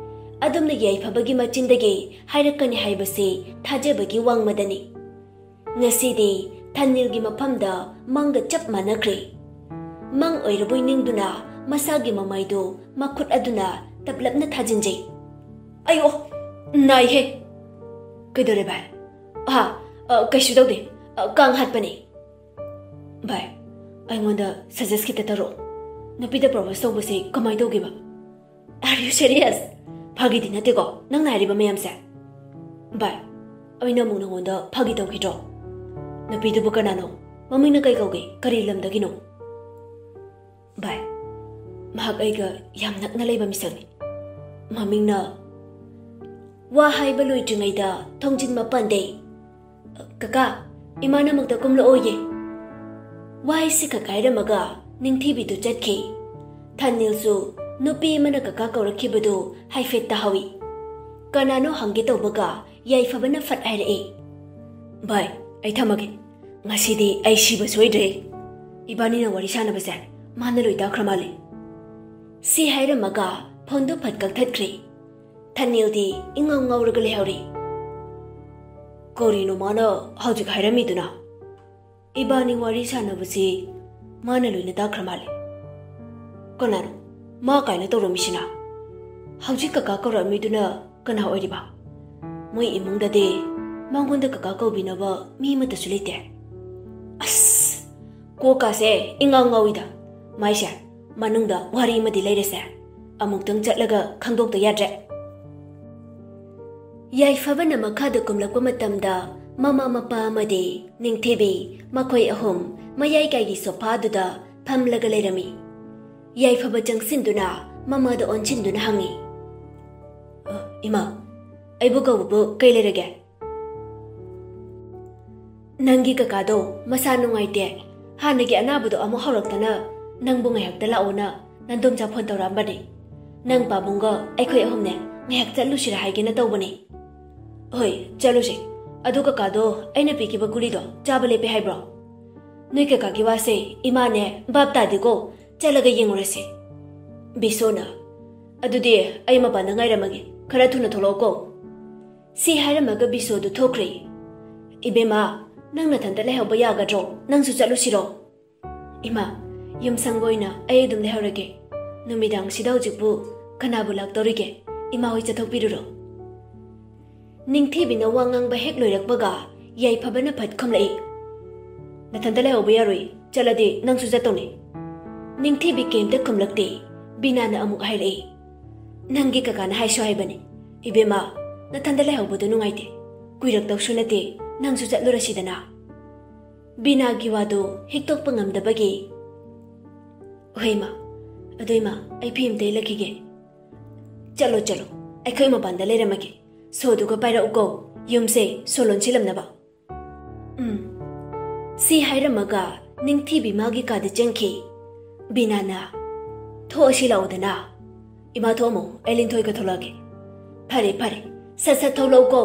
ꯑꯗꯨꯝꯅ ꯌꯥꯏꯐꯕꯒꯤ ꯃꯆꯤꯟꯗꯒꯤ ꯍꯥꯏꯔꯛꯀꯅꯤ ꯍꯥꯏꯕꯁꯤ ꯊꯥꯖꯕꯒꯤ ꯋꯥꯡꯃꯗꯅꯤ꯫ ꯉꯁꯤꯗꯤ ꯊꯥꯅꯤꯜꯒꯤ ꯃꯐꯝꯗ ꯃꯪꯒ ꯆꯞ ꯃꯥꯟꯅꯈ꯭ꯔꯦ꯫ ꯃꯪ ꯑꯣꯏꯔꯕꯣꯏ ꯅꯤꯡꯗꯨꯅ ꯃꯁꯥꯒꯤ ꯃꯃꯥꯏꯗꯨ ꯃꯈꯨꯠ ꯑꯗꯨꯅ ꯇꯞꯂꯞꯅ ꯊꯥꯖꯤꯟꯖꯩ꯫ "ꯑꯌꯣ, ꯅꯥꯏꯍꯦ!" "ꯀꯩꯗꯧꯔꯦ ꯚꯥꯏ?" "ꯑꯥ, ꯑ, ꯀꯩꯁꯨ ꯇꯧꯗꯦ꯫ ꯑ, ꯀꯥꯡ ꯍꯥꯠꯄꯅꯦ꯫" "ꯚꯥꯏ, ꯑꯩꯉꯣꯟꯗ suggest ꯈꯤꯇ ꯇꯧꯔꯛꯑꯣ꯫ ꯅꯨꯄꯤꯗ ꯄ꯭ꯔꯣꯄꯣꯁ ꯇꯧꯕꯁꯦ ꯀꯃꯥꯏꯅ ꯇꯧꯒꯦꯕ? Are you serious? ꯐꯥꯒꯤꯗꯤ ꯅꯠꯇꯦꯀꯣ ꯅꯪꯅ ꯍꯥꯏꯔꯤꯕ ꯃꯌꯥꯝꯁꯦ? ꯚꯥꯏ, ꯑꯩꯅ ꯑꯃꯨꯛ ꯅꯉꯣꯟꯗ ꯐꯥꯒꯤ ꯇꯧꯈꯤꯗ꯭ꯔꯣ? ꯅꯨꯄꯤꯗꯨꯕꯨ ꯀꯅꯥꯅꯣ? ꯃꯃꯤꯡꯅ ꯀꯩ ꯀꯧꯒꯦ? ꯀꯔꯤ ꯂꯝꯗꯒꯤꯅꯣ? ꯚꯥꯏ, ꯃꯍꯥꯛ ꯑꯩꯒ ꯌꯥꯝ ꯅꯛꯅ ꯂꯩꯕ ꯃꯤꯁꯛꯅꯤ꯫ ꯃꯃꯤꯡꯅ, ꯋꯥ ꯍꯥꯏꯕ ꯂꯣꯏꯗ꯭ꯔꯤꯉꯩꯗ ꯊꯣꯡꯖꯤꯟ ꯃꯄꯥꯟꯗꯩ, "ꯀꯀꯥ, ꯏꯃꯥꯅ ꯑꯃꯨꯛꯇ ꯀꯨꯝꯂꯛꯑꯣꯌꯦ"꯫ ꯋꯥꯍꯩꯁꯤ ꯈꯛ ꯍꯥꯏꯔꯝꯃꯒ ꯅꯤꯡꯊꯤꯕꯤꯗꯨ ꯆꯠꯈꯤ꯫ ꯊꯥꯅꯤꯜꯁꯨ ꯅꯨꯄꯤ ꯑꯃꯅ ꯀꯀꯥ ꯀꯧꯔꯛꯈꯤꯕꯗꯨ ꯍꯥꯏꯐꯦꯠ ꯇꯥꯍꯧꯏ꯫ ꯀꯅꯥꯅꯣ ꯍꯪꯒꯦ ꯇꯧꯕꯒ ꯌꯥꯏꯐꯕꯅ ꯐꯠ ꯍꯥꯏꯔꯛꯏ, "ꯚꯥꯏ, ꯑꯩ ꯊꯝꯃꯒꯦ꯫ ꯉꯁꯤꯗꯤ ꯑꯩ ꯁꯤꯕ ꯁꯣꯏꯗ꯭ꯔꯦ꯫ ꯏꯕꯥꯅꯤꯅ ꯋꯥꯔꯤ ꯁꯥꯟꯅꯕꯁꯦ ꯃꯥꯅ ꯂꯣꯏ ꯇꯥꯈ꯭ꯔ ꯃꯥꯜꯂꯦ"꯫ ꯁꯤ ꯍꯥꯏꯔꯝꯃꯒ ꯐꯣꯟꯗꯨ ꯐꯠ ꯀꯛꯊꯠꯈ꯭ꯔꯦ꯫ ꯊꯥꯅꯤꯜꯗꯤ ꯏꯉꯥꯎ ꯉꯥꯎꯔꯒ ꯂꯩꯍꯧꯔꯤ꯫ "ꯀꯔꯤꯅꯣ ꯃꯥꯅ ꯍꯧꯖꯤꯛ ꯍꯥꯏꯔꯝꯃꯤꯗꯨꯅ? ꯏꯕꯥꯅꯤ ꯋꯥꯔꯤ ꯁꯥꯟꯅꯕꯁꯤ ꯃꯥꯅ ꯂꯣꯏꯅ ꯇꯥꯈ꯭ꯔ ꯃꯥꯜꯂꯦ꯫ ꯀꯅꯥꯅꯣ ꯃꯥ ꯀꯥꯏꯅ ꯇꯧꯔꯝꯃꯤꯁꯤꯅ? ꯍꯧꯖꯤꯛ ꯀꯀꯥ ꯀꯧꯔꯛꯑꯝꯃꯤꯗꯨꯅ ꯀꯅꯥ ꯑꯣꯏꯔꯤꯕ? ꯃꯣꯏ ꯏꯃꯨꯡꯗꯗꯤ ꯃꯉꯣꯟꯗ ꯀꯀꯥ ꯀꯧꯕꯤꯅꯕ ꯃꯤ ꯑꯃꯠꯇꯁꯨ ꯂꯩꯇꯦ꯫ ꯑꯁ, ꯀꯣꯛꯀꯥꯁꯦ ꯏꯉꯥꯎ ꯉꯥꯎꯏꯗ꯫ ꯃꯥꯏꯁꯦ, ꯃꯅꯨꯡꯗ ꯋꯥꯔꯤ ꯑꯃꯗꯤ ꯂꯩꯔꯦꯁꯦ꯫ ꯑꯃꯨꯛꯇꯪ ꯆꯠꯂꯒ ꯈꯪꯗꯣꯛꯇ ꯌꯥꯗ꯭ꯔꯦ꯫ ꯌꯥꯏꯐꯕꯅ ꯃꯈꯥꯗ ꯀꯨꯝꯂꯛꯄ ꯃꯇꯝꯗ ꯃꯃꯥ ꯃꯄꯥ ꯑꯃꯗꯤ ꯅꯤꯡꯊꯤꯕꯤ ꯃꯈꯣꯏ ꯑꯍꯨꯝ ꯃꯌꯥꯏ ꯀꯥꯏꯒꯤ ꯁꯣꯐꯥꯗꯨꯗ ꯐꯝꯂꯒ ꯂꯩꯔꯝꯃꯤ꯫ ꯌꯥꯏꯐꯕ ꯆꯪꯁꯤꯟꯗꯨꯅ ꯃꯃꯥꯗ ꯑꯣꯟꯁꯤꯟꯗꯨꯅ ꯍꯪꯉꯤ, "ꯑ, ꯏꯃꯥ, ꯑꯩꯕꯨ ꯀꯧꯕꯕꯨ ꯀꯩ ꯂꯩꯔꯒꯦ?" "ꯅꯪꯒꯤ ꯀꯀꯥꯗꯣ ꯃꯁꯥ ꯅꯨꯡꯉꯥꯏꯇꯦ, ꯍꯥꯟꯅꯒꯤ ꯑꯅꯥꯕꯗꯣ ꯑꯃꯨꯛ ꯍꯧꯔꯛꯇꯅ ꯅꯪꯕꯨ ꯉꯥꯏꯍꯥꯛꯇ ꯂꯥꯛꯑꯣꯅ ꯅꯟꯗꯣꯝꯆꯥ ꯐꯣꯟ ꯇꯧꯔꯛꯑꯝꯕꯅꯦ꯫ ꯅꯪ ꯄꯥꯕꯨꯡꯒ ꯑꯩꯈꯣꯏ ꯑꯍꯨꯝꯅꯦ ꯉꯥꯏꯍꯥꯛ ꯆꯠꯂꯨꯁꯤꯔ ꯍꯥꯏꯒꯦꯅ ꯇꯧꯕꯅꯦ"꯫ "ꯍꯣꯏ, ꯆꯠꯂꯨꯁꯦ꯫ ꯑꯗꯨ ꯀꯀꯥꯗꯣ ꯑꯩꯅ ꯄꯤꯈꯤꯕ ꯒꯨꯂꯤꯗꯣ ꯆꯥꯕ ꯂꯦꯞꯄꯦ ꯍꯥꯏꯕ꯭ꯔꯣ?" "ꯅꯣꯏ ꯀꯀꯥꯒꯤ ꯋꯥꯁꯦ ꯏꯃꯥꯅꯦ ꯚꯥꯞ ꯇꯥꯗꯦꯀꯣ꯫ ꯆꯠꯂꯒ ꯌꯦꯡꯉꯨꯔꯁꯦ"꯫ ꯕꯤꯁꯣꯅ, "ꯑꯗꯨꯗꯤ ꯑꯩ ꯃꯄꯥꯟꯗ ꯉꯥꯏꯔꯝꯃꯒꯦ, ꯈꯔ ꯊꯨꯅ ꯊꯣꯛꯂꯛꯑꯣꯀꯣ"꯫ ꯁꯤ ꯍꯥꯏꯔꯝꯃꯒ ꯕꯤꯁꯣꯗꯨ ꯊꯣꯛꯈ꯭ꯔꯦ꯫ "ꯏꯕꯦꯝꯃ, ꯅꯪ ꯅꯊꯟꯇ ꯂꯩꯍꯧꯕ ꯌꯥꯒꯗ꯭ꯔꯣ? ꯅꯪꯁꯨ ꯆꯠꯂꯨꯁꯤꯔꯣ?" "ꯏꯃꯥ, ꯌꯨꯝ ꯁꯪꯕ ꯑꯣꯏꯅ ꯑꯩ ꯑꯗꯨꯝ ꯂꯩꯍꯧꯔꯒꯦ꯫ ꯅꯨꯃꯤꯗꯥꯡꯁꯤꯗ ꯍꯧꯖꯤꯛꯄꯨ ꯀꯅꯥꯕꯨ ꯂꯥꯛꯇꯧꯔꯤꯒꯦ? ꯏꯃꯥ ꯍꯣꯏ ꯆꯠꯊꯣꯛꯄꯤꯔꯨꯔꯣ"꯫ ꯅꯤꯡꯊꯤꯕꯤꯅ ꯋꯥ ꯉꯥꯡꯕ ꯍꯦꯛ ꯂꯣꯏꯔꯛꯄꯒ ꯌꯥꯏꯐꯕꯅ ꯐꯠ ꯈꯨꯝꯂꯛꯏ, "ꯅꯊꯟꯇ ꯂꯩꯍꯧꯕ ꯌꯥꯔꯣꯏ, ꯆꯠꯂꯗꯤ ꯅꯪꯁꯨ ꯆꯠꯇꯧꯅꯤ"꯫ ꯅꯤꯡꯊꯤꯕꯤ ꯀꯩꯝꯇ ꯈꯨꯝꯂꯛꯇꯦ꯫ ꯕꯤꯅꯥꯅ ꯑꯃꯨꯛ ꯍꯥꯏꯔꯛꯏ, "ꯅꯪꯒꯤ ꯀꯀꯥꯅ ꯍꯥꯏꯁꯨ ꯍꯥꯏꯕꯅꯤ, ꯏꯕꯦꯝꯃ, ꯅꯊꯟꯗ ꯂꯩꯍꯧꯕꯗꯣ ꯅꯨꯡꯉꯥꯏꯇꯦ꯫ ꯀꯨꯏꯔꯛꯇꯧꯁꯨ ꯅꯠꯇꯦ, ꯅꯪꯁꯨ ꯆꯠꯂꯨꯔꯁꯤꯗꯅ꯫" ꯕꯤꯅꯥꯒꯤ ꯋꯥꯗꯨ ꯍꯤꯛꯇꯣꯛꯄ ꯉꯝꯗꯕꯒꯤ, "ꯍꯣꯏ ꯏꯃꯥ, ꯑꯗꯨ ꯏꯃꯥ, ꯑꯩ ꯐꯤ ꯑꯝꯇ ꯏꯜꯂꯛꯈꯤꯒꯦ꯫" "ꯆꯠꯂꯣ, ꯆꯠꯂꯣ, ꯑꯩꯈꯣꯏ ꯃꯄꯥꯟꯗ ꯂꯩꯔꯝꯃꯒꯦ꯫ ꯁꯣꯗꯨꯒ ꯄꯥꯏꯔꯛꯎꯀꯣ, ꯌꯨꯝꯁꯦ ꯁꯣ ꯂꯣꯟꯁꯤꯜꯂꯝꯅꯕ꯫" "ꯎꯝ꯫" ꯁꯤ ꯍꯥꯏꯔꯝꯃꯒ ꯅꯤꯡꯊꯤꯕꯤ ꯃꯥꯒꯤ ꯀꯥꯗ ꯆꯪꯈꯤ꯫ ꯕꯤꯅꯥꯅ, "ꯊꯣꯛꯑꯁꯤ ꯂꯥꯛꯑꯣꯗꯅ꯫" "ꯏꯃꯥ ꯊꯣꯛꯑꯝꯃꯣ, ꯑꯩ ꯂꯤꯟꯊꯣꯏꯒ ꯊꯣꯛꯂꯛꯑꯒꯦ꯫" "ꯐꯔꯦ, ꯐꯔꯦ, ꯁꯠ ꯁꯠ ꯊꯣꯛꯂꯛꯎꯀꯣ,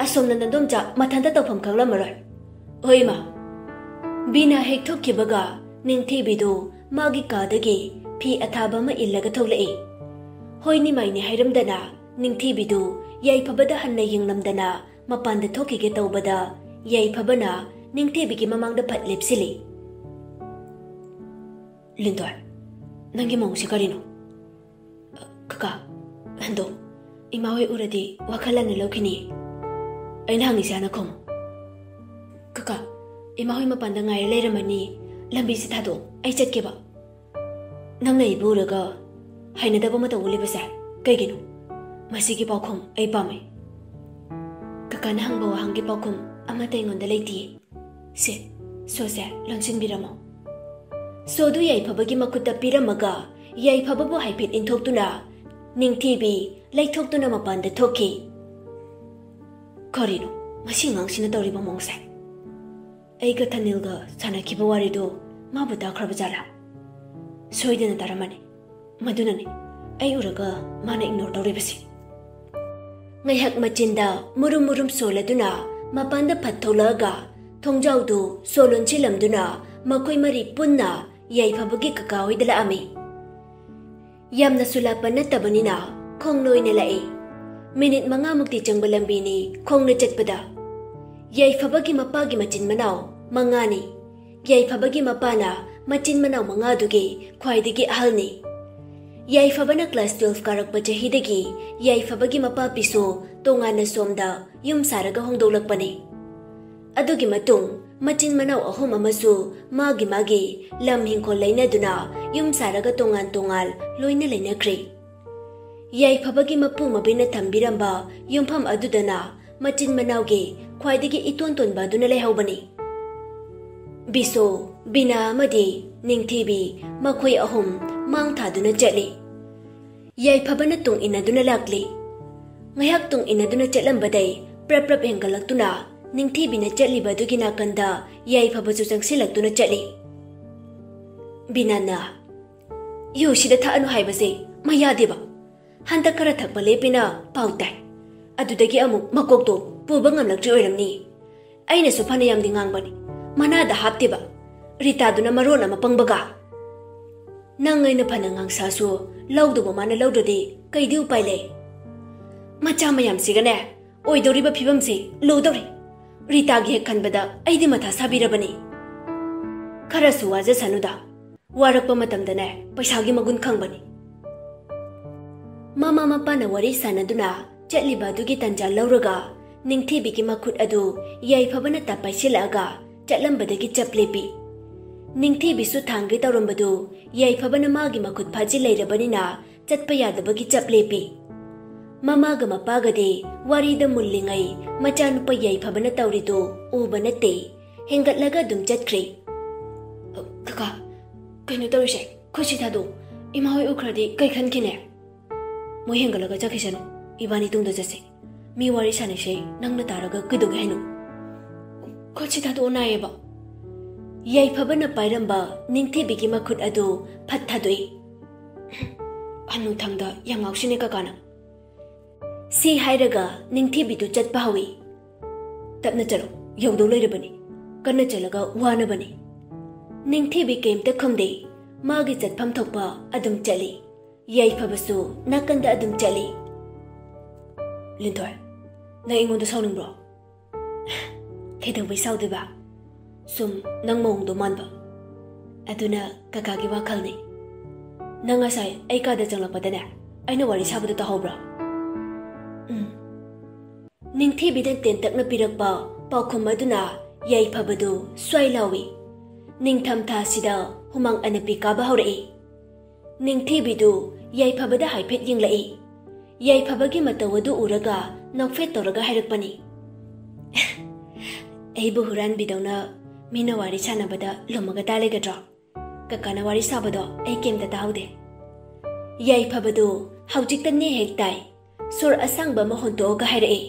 ꯑꯁꯣꯝꯅ ꯅꯗꯣꯝꯆꯥ ꯃꯊꯟꯇ ꯇꯧꯐꯝ ꯈꯪꯂꯝꯃꯔꯣꯏ꯫" "ꯍꯣꯏ ꯏꯃꯥ꯫" ꯕꯤꯅꯥ ꯍꯦꯛ ꯊꯣꯛꯈꯤꯕꯒ ꯅꯤꯡꯊꯤꯕꯤꯗꯨ ꯃꯥꯒꯤ ꯀꯥꯗꯒꯤ ꯐꯤ ꯑꯊꯥꯕ ꯑꯃ ꯏꯜꯂꯒ ꯊꯣꯛꯂꯛꯏ꯫ ꯍꯣꯏꯅꯤ ꯃꯥꯏꯅꯤ ꯍꯥꯏꯔꯝꯗꯅ ꯅꯤꯡꯊꯤꯕꯤꯗꯨ ꯌꯥꯏꯐꯕꯗ ꯍꯟꯅ ꯌꯦꯡꯂꯝꯗꯅ ꯃꯄꯥꯟꯗ ꯊꯣꯛꯈꯤꯒꯦ ꯇꯧꯕꯗ, ꯌꯥꯏꯐꯕꯅ ꯅꯤꯡꯊꯤꯕꯤꯒꯤ ꯃꯃꯥꯡꯗ ꯐꯠ ꯂꯦꯞꯁꯤꯜꯂꯤ꯫ "ꯂꯤꯟꯊꯣꯏ, ꯅꯪꯒꯤ ꯃꯑꯣꯡꯁꯤ ꯀꯔꯤꯅꯣ?" "ꯀꯀꯥ, ꯍꯟꯗꯣ, ꯏꯃꯥ ꯍꯣꯏ ꯎꯔꯗꯤ ꯋꯥꯈꯜ ꯂꯥꯟꯅ ꯂꯧꯈꯤꯅꯤ꯫ ꯑꯩꯅ ꯍꯪꯉꯤꯁꯦ ꯍꯥꯟꯅ ꯈꯨꯝꯃꯨ꯫" "ꯀꯀꯥ, ꯏꯃꯥ ꯍꯣꯏ ꯃꯄꯥꯟꯗ ꯉꯥꯏꯔ ꯂꯩꯔꯝꯃꯅꯤ, ꯂꯝꯕꯤꯁꯤ ꯊꯥꯗꯣꯛꯑꯣ, ꯑꯩ ꯆꯠꯀꯦꯕ꯫" "ꯅꯪꯅ ꯑꯩꯕꯨ ꯎꯔꯒ ꯍꯩꯅꯗꯕ ꯑꯃ ꯇꯧ ꯎꯠꯂꯤꯕꯁꯦ ꯀꯩꯒꯤꯅꯣ? ꯃꯁꯤꯒꯤ ꯄꯥꯎꯈꯨꯝ ꯑꯩ ꯄꯥꯝꯃꯤ꯫" "ꯀꯀꯥꯅ ꯍꯪꯕ ꯋꯥꯍꯪꯒꯤ ꯄꯥꯎꯈꯨꯝ ꯑꯃꯠꯇ ꯑꯩꯉꯣꯟꯗ ꯂꯩꯇꯤꯌꯦ꯫ ꯁꯦ, ꯁꯣꯁꯦ ꯂꯣꯟꯁꯤꯟꯕꯤꯔꯝꯃꯣ꯫" ꯁꯣꯗꯨ ꯌꯥꯏꯐꯕꯒꯤ ꯃꯈꯨꯠꯇ ꯄꯤꯔꯝꯃꯒ ꯌꯥꯏꯐꯕꯕꯨ ꯍꯥꯏꯐꯦꯠ ꯏꯟꯊꯣꯛꯇꯨꯅ ꯅꯤꯡꯊꯤꯕꯤ ꯂꯩꯊꯣꯛꯇꯨꯅ ꯃꯄꯥꯟꯗ ꯊꯣꯛꯈꯤ꯫ "ꯀꯔꯤꯅꯣ ꯃꯁꯤ ꯑꯉꯥꯡꯁꯤꯅ ꯇꯧꯔꯤꯕ ꯃꯑꯣꯡꯁꯦ? ꯑꯩꯒ ꯊꯅꯤꯜꯒ ꯁꯥꯟꯅꯈꯤꯕ ꯋꯥꯔꯤꯗꯣ ꯃꯥꯕꯨ ꯇꯥꯈ꯭ꯔꯕ ꯖꯥꯠꯂꯥ? ꯁꯣꯏꯗꯅ ꯇꯥꯔꯝꯃꯅꯤ꯫ ꯃꯗꯨꯅꯅꯤ ꯑꯩ ꯎꯔꯒ ꯃꯥꯅ ꯏꯒꯅꯣꯔ ꯇꯧꯔꯤꯕꯁꯤ꯫" ꯉꯥꯏꯍꯥꯛ ꯃꯆꯤꯟꯗ ꯃꯨꯔꯨꯝ ꯃꯨꯔꯨꯝ ꯁꯣꯜꯂꯗꯨꯅ ꯃꯄꯥꯟꯗ ꯐꯠ ꯊꯣꯛꯂꯛꯑꯒ ꯊꯣꯡꯖꯥꯎꯗꯨ ꯁꯣ ꯂꯣꯟꯁꯤꯜꯂꯝꯗꯨꯅ ꯃꯈꯣꯏ ꯃꯔꯤ ꯄꯨꯟꯅ ꯌꯥꯏꯐꯕꯒꯤ ꯀꯀꯥ ꯍꯣꯏꯗ ꯂꯥꯛꯑꯝꯃꯤ꯫ ꯌꯥꯝꯅꯁꯨ ꯂꯥꯞꯄ ꯅꯠꯇꯕꯅꯤꯅ ꯈꯣꯡꯅ ꯑꯣꯏꯅ ꯂꯥꯛꯏ꯫ ꯃꯤꯅꯤꯠ ꯃꯉꯥꯃꯨꯛꯇꯤ ꯆꯪꯕ ꯂꯝꯕꯤꯅꯤ ꯈꯣꯡꯅ ꯆꯠꯄꯗ꯫ ꯌꯥꯏꯐꯕꯒꯤ ꯃꯄꯥꯒꯤ ꯃꯆꯤꯟ ꯃꯅꯥꯎ ꯃꯉꯥꯅꯤ꯫ ꯌꯥꯏꯐꯕꯒꯤ ꯃꯄꯥꯅ ꯃꯆꯤꯟ ꯃꯅꯥꯎ ꯃꯉꯥꯗꯨꯒꯤ ꯈ꯭ꯋꯥꯏꯗꯒꯤ ꯑꯍꯜꯅꯤ꯫ ꯌꯥꯏꯐꯕꯅ class twelve ꯀꯥꯔꯛꯄ ꯆꯍꯤꯗꯒꯤ ꯌꯥꯏꯐꯕꯒꯤ ꯃꯄꯥ ꯄꯤꯁꯣ ꯇꯣꯉꯥꯟꯅ ꯁꯣꯝꯗ ꯌꯨꯝ ꯁꯥꯔꯒ ꯍꯣꯡꯗꯣꯛꯂꯛꯄꯅꯤ꯫ ꯑꯗꯨꯒꯤ ꯃꯇꯨꯡ ꯃꯆꯤꯟ ꯃꯅꯥꯎ ꯑꯍꯨꯝ ꯑꯃꯁꯨ ꯃꯥꯒꯤ ꯃꯥꯒꯤ ꯂꯝ ꯍꯤꯡꯈꯣꯜ ꯂꯩꯅꯗꯨꯅ ꯌꯨꯝ ꯁꯥꯔꯒ ꯇꯣꯉꯥꯟ ꯇꯣꯉꯥꯟ ꯂꯣꯏꯅ ꯂꯩꯅꯈ꯭ꯔꯦ꯫ ꯌꯥꯏꯐꯕꯒꯤ ꯃꯄꯨ ꯃꯕꯤꯅ ꯊꯝꯕꯤꯔꯝꯕ ꯌꯨꯝꯐꯝ ꯑꯗꯨꯗꯅ ꯃꯆꯤꯟ ꯃꯅꯥꯎꯒꯤ ꯈ꯭ꯋꯥꯏꯗꯒꯤ ꯏꯇꯣꯟ ꯇꯣꯟꯕ ꯑꯗꯨꯅ ꯂꯩꯍꯧꯕꯅꯤ꯫ ꯕꯤꯁꯣ, ꯕꯤꯅꯥ ꯑꯃꯗꯤ ꯅꯤꯡꯊꯤꯕꯤ, ꯃꯈꯣꯏ ꯑꯍꯨꯝ ꯃꯥꯡ ꯊꯥꯗꯨꯅ ꯆꯠꯂꯤ꯫ ꯌꯥꯏꯐꯕꯅ ꯇꯨꯡ ꯏꯟꯅꯗꯨꯅ ꯂꯥꯛꯂꯤ꯫ ꯉꯥꯏꯍꯥꯛ ꯇꯨꯡ ꯏꯟꯅꯗꯨꯅ ꯆꯠꯂꯝꯕꯗꯩ ꯄ꯭ꯔꯞ ꯄ꯭ꯔꯞ ꯍꯦꯟꯒꯠꯂꯛꯇꯨꯅ ꯅꯤꯡꯊꯤꯕꯤꯅ ꯆꯠꯂꯤꯕ ꯑꯗꯨꯒꯤ ꯅꯥꯀꯟꯗ ꯌꯥꯏꯐꯕꯁꯨ ꯆꯪꯁꯤꯜꯂꯛꯇꯨꯅ ꯆꯠꯂꯤ꯫ ꯕꯤꯅꯥꯅ, "ꯌꯨ ꯁꯤꯗ ꯊꯛꯑꯅꯨ ꯍꯥꯏꯕꯁꯦ ꯃꯌꯥꯗꯦꯕ꯫ ꯍꯟꯗꯛ ꯈꯔ ꯊꯛꯄ ꯂꯦꯞꯄꯦꯅ ꯄꯥꯎ ꯇꯥꯏ꯫ ꯑꯗꯨꯗꯒꯤ ꯑꯃꯨꯛ ꯃꯀꯣꯛꯇꯣ ꯄꯨꯕ ꯉꯝꯂꯛꯇ꯭ꯔꯤ ꯑꯣꯏꯔꯝꯅꯤ꯫ ꯑꯩꯅꯁꯨ ꯐꯅꯌꯥꯝꯗꯤ ꯉꯥꯡꯕꯅꯤ, ꯃꯅꯥꯗ ꯍꯥꯞꯇꯦꯕ꯫ ꯔꯤꯇꯥꯗꯨꯅ ꯃꯔꯣꯟ ꯑꯃ ꯄꯪꯕꯒ꯫ ꯅꯪ ꯑꯩꯅ ꯐꯅ ꯉꯥꯡꯁꯥꯁꯨ ꯂꯧꯗꯧꯕ ꯃꯥꯅ ꯂꯧꯗ꯭ꯔꯗꯤ ꯀꯩꯗꯤ ꯎꯄꯥꯏ ꯂꯩ? ꯃꯆꯥ ꯃꯌꯥꯝꯁꯤꯒꯅꯦ ꯑꯣꯏꯗꯧꯔꯤꯕ ꯐꯤꯕꯝꯁꯤ ꯂꯨꯗꯧꯔꯤ꯫ ꯔꯤꯇꯥꯒꯤ ꯍꯦꯛ ꯈꯟꯕꯗ ꯑꯩꯗꯤ ꯃꯊꯥ ꯁꯥꯕꯤꯔꯕꯅꯤ꯫ ꯈꯔꯁꯨ ꯋꯥꯖꯁꯅꯨꯗ, ꯋꯥꯔꯛꯄ ꯃꯇꯝꯗꯅꯦ ꯄꯩꯁꯥꯒꯤ ꯃꯒꯨꯟ ꯈꯪꯕꯅꯤ꯫" ꯃꯃꯥ ꯃꯄꯥꯅ ꯋꯥꯔꯤ ꯁꯥꯟꯅꯗꯨꯅ ꯆꯠꯂꯤꯕ ꯑꯗꯨꯒꯤ ꯇꯟꯖꯥ ꯂꯧꯔꯒ ꯅꯤꯡꯊꯤꯕꯤꯒꯤ ꯃꯈꯨꯠ ꯑꯗꯨ ꯌꯥꯏꯐꯕꯅ ꯇꯞ ꯄꯥꯏꯁꯤꯜꯂꯛꯑꯒ ꯆꯠꯂꯝꯕꯗꯒꯤ ꯆꯞ ꯂꯦꯞꯄꯤ꯫ ꯅꯤꯡꯊꯤꯕꯤꯁꯨ ꯊꯥꯡꯒꯦ ꯇꯧꯔꯝꯕꯗꯨ ꯌꯥꯏꯐꯕꯅ ꯃꯥꯒꯤ ꯃꯈꯨꯠ ꯐꯥꯖꯤꯜ ꯂꯩꯔꯕꯅꯤꯅ ꯆꯠꯄ ꯌꯥꯗꯕꯒꯤ ꯆꯞ ꯂꯦꯞꯄꯤ꯫ ꯃꯃꯥꯒ ꯃꯄꯥꯒꯗꯤ ꯋꯥꯔꯤꯗ ꯃꯨꯜꯂꯤꯉꯩ ꯃꯆꯥꯅꯨꯄꯥ ꯌꯥꯏꯐꯕꯅ ꯇꯧꯔꯤꯗꯨ ꯎꯕ ꯅꯠꯇꯦ꯫ ꯍꯦꯟꯒꯠꯂꯒ ꯑꯗꯨꯝ ꯆꯠꯈ꯭ꯔꯦ꯫ "ꯀꯀꯥ, ꯀꯩꯅꯣ ꯇꯧꯔꯤꯁꯦ? ꯈꯨꯠꯁꯤ ꯊꯥꯗꯣꯛ꯫ ꯏꯃꯥ ꯍꯣꯏ ꯎꯈ꯭ꯔꯗꯤ ꯀꯩ ꯈꯟꯈꯤꯅꯦ?" "ꯃꯣꯏ ꯍꯦꯟꯒꯠꯂꯒ ꯆꯠꯈꯤꯁꯅꯨ꯫ ꯏꯕꯥꯅꯤ ꯇꯨꯡꯗ ꯆꯠꯁꯤ꯫ ꯃꯤ ꯋꯥꯔꯤ ꯁꯥꯟꯅꯁꯦ ꯅꯪꯅ ꯇꯥꯔꯒ ꯀꯩꯗꯧꯒꯦ ꯍꯥꯏꯅꯣ?" "ꯈꯨꯠꯁꯤ ꯊꯥꯗꯣꯛꯑꯣ ꯅꯥꯏꯌꯦꯕ꯫" ꯌꯥꯏꯐꯕꯅ ꯄꯥꯏꯔꯝꯕ ꯅꯤꯡꯊꯤꯕꯤꯒꯤ ꯃꯈꯨꯠ ꯑꯗꯨ ꯐꯠ ꯊꯥꯗꯣꯛꯏ꯫ "ꯍꯅꯨꯊꯪꯗ ꯌꯥꯉꯥꯎꯁꯤꯅꯦ ꯀꯀꯥꯅ꯫" ꯁꯤ ꯍꯥꯏꯔꯒ ꯅꯤꯡꯊꯤꯕꯤꯗꯨ ꯆꯠꯄ ꯍꯧꯏ꯫ "ꯇꯞꯅ ꯆꯠꯂꯣ, ꯌꯧꯗꯧ ꯂꯩꯔꯕꯅꯤ꯫ ꯀꯟꯅ ꯆꯠꯂꯒ ꯋꯥꯅꯕꯅꯤ꯫" ꯅꯤꯡꯊꯤꯕꯤ ꯀꯩꯝꯇ ꯈꯨꯝꯗꯦ꯫ ꯃꯥꯒꯤ ꯆꯠꯐꯝ ꯊꯣꯛꯄ ꯑꯗꯨꯝ ꯆꯠꯂꯤ꯫ ꯌꯥꯏꯐꯕꯁꯨ ꯅꯥꯀꯟꯗ ꯑꯗꯨꯝ ꯆꯠꯂꯤ꯫ "ꯂꯤꯟꯊꯣꯏ, ꯅꯪ ꯑꯩꯉꯣꯟꯗ ꯁꯥꯎꯅꯤꯡꯕ꯭ꯔꯣ?" "ꯀꯩꯗꯧꯕꯩ ꯁꯥꯎꯗꯣꯏꯕ? ꯁꯨꯝ ꯅꯪ ꯃꯑꯣꯡꯗꯣ ꯃꯥꯟꯕ꯫ ꯑꯗꯨꯅ ꯀꯀꯥꯒꯤ ꯋꯥꯈꯜꯅꯤ꯫ ꯅꯪ ꯉꯁꯥꯏ ꯑꯩ ꯀꯥꯗ ꯆꯪꯂꯛꯄꯗꯅꯦ, ꯑꯩꯅ ꯋꯥꯔꯤ ꯁꯥꯕꯗꯣ ꯇꯥꯍꯧꯕ꯭ꯔꯣ?" "ꯎꯝ꯫" ꯅꯤꯡꯊꯤꯕꯤꯅ ꯇꯦꯟꯇꯛꯅ ꯄꯤꯔꯛꯄ ꯄꯥꯎꯈꯨꯝ ꯑꯗꯨꯅ ꯌꯥꯏꯐꯕꯗꯨ ꯁ꯭ꯋꯥꯏ ꯂꯥꯎꯏ꯫ ꯅꯤꯡꯊꯝ ꯊꯥꯁꯤꯗ ꯍꯨꯃꯥꯡ ꯑꯅꯞꯄꯤ ꯀꯥꯕ ꯍꯧꯔꯛꯏ꯫ ꯅꯤꯡꯊꯤꯕꯤꯗꯨ ꯌꯥꯏꯐꯕꯗ ꯍꯥꯏꯐꯦꯠ ꯌꯦꯡꯂꯛꯏ꯫ ꯌꯥꯏꯐꯕꯒꯤ ꯃꯇꯧ ꯑꯗꯨ ꯎꯔꯒ ꯅꯣꯛꯐꯦꯠ ꯇꯧꯔꯒ ꯍꯥꯏꯔꯛꯄꯅꯤ꯫ "ꯑꯩꯕꯨ ꯍꯨꯔꯥꯟꯕꯤꯗꯧꯅ ꯃꯤꯅ ꯋꯥꯔꯤ ꯁꯥꯟꯅꯕꯗ ꯂꯨꯝꯃꯒ ꯇꯥ ꯂꯩꯒꯗ꯭ꯔꯣ? ꯀꯀꯥꯅ ꯋꯥꯔꯤ ꯁꯥꯕꯗꯣ ꯑꯩ ꯀꯩꯝꯇ ꯇꯥꯍꯧꯗꯦ꯫" ꯌꯥꯏꯐꯕꯗꯨ ꯍꯧꯖꯤꯛꯇ ꯅꯦ ꯍꯦꯛ ꯇꯥꯏ꯫ ꯁꯣꯔ ꯑꯁꯥꯡꯕ ꯑꯃ ꯍꯣꯟꯇꯣꯛꯑꯒ ꯍꯥꯏꯔꯛꯏ꯫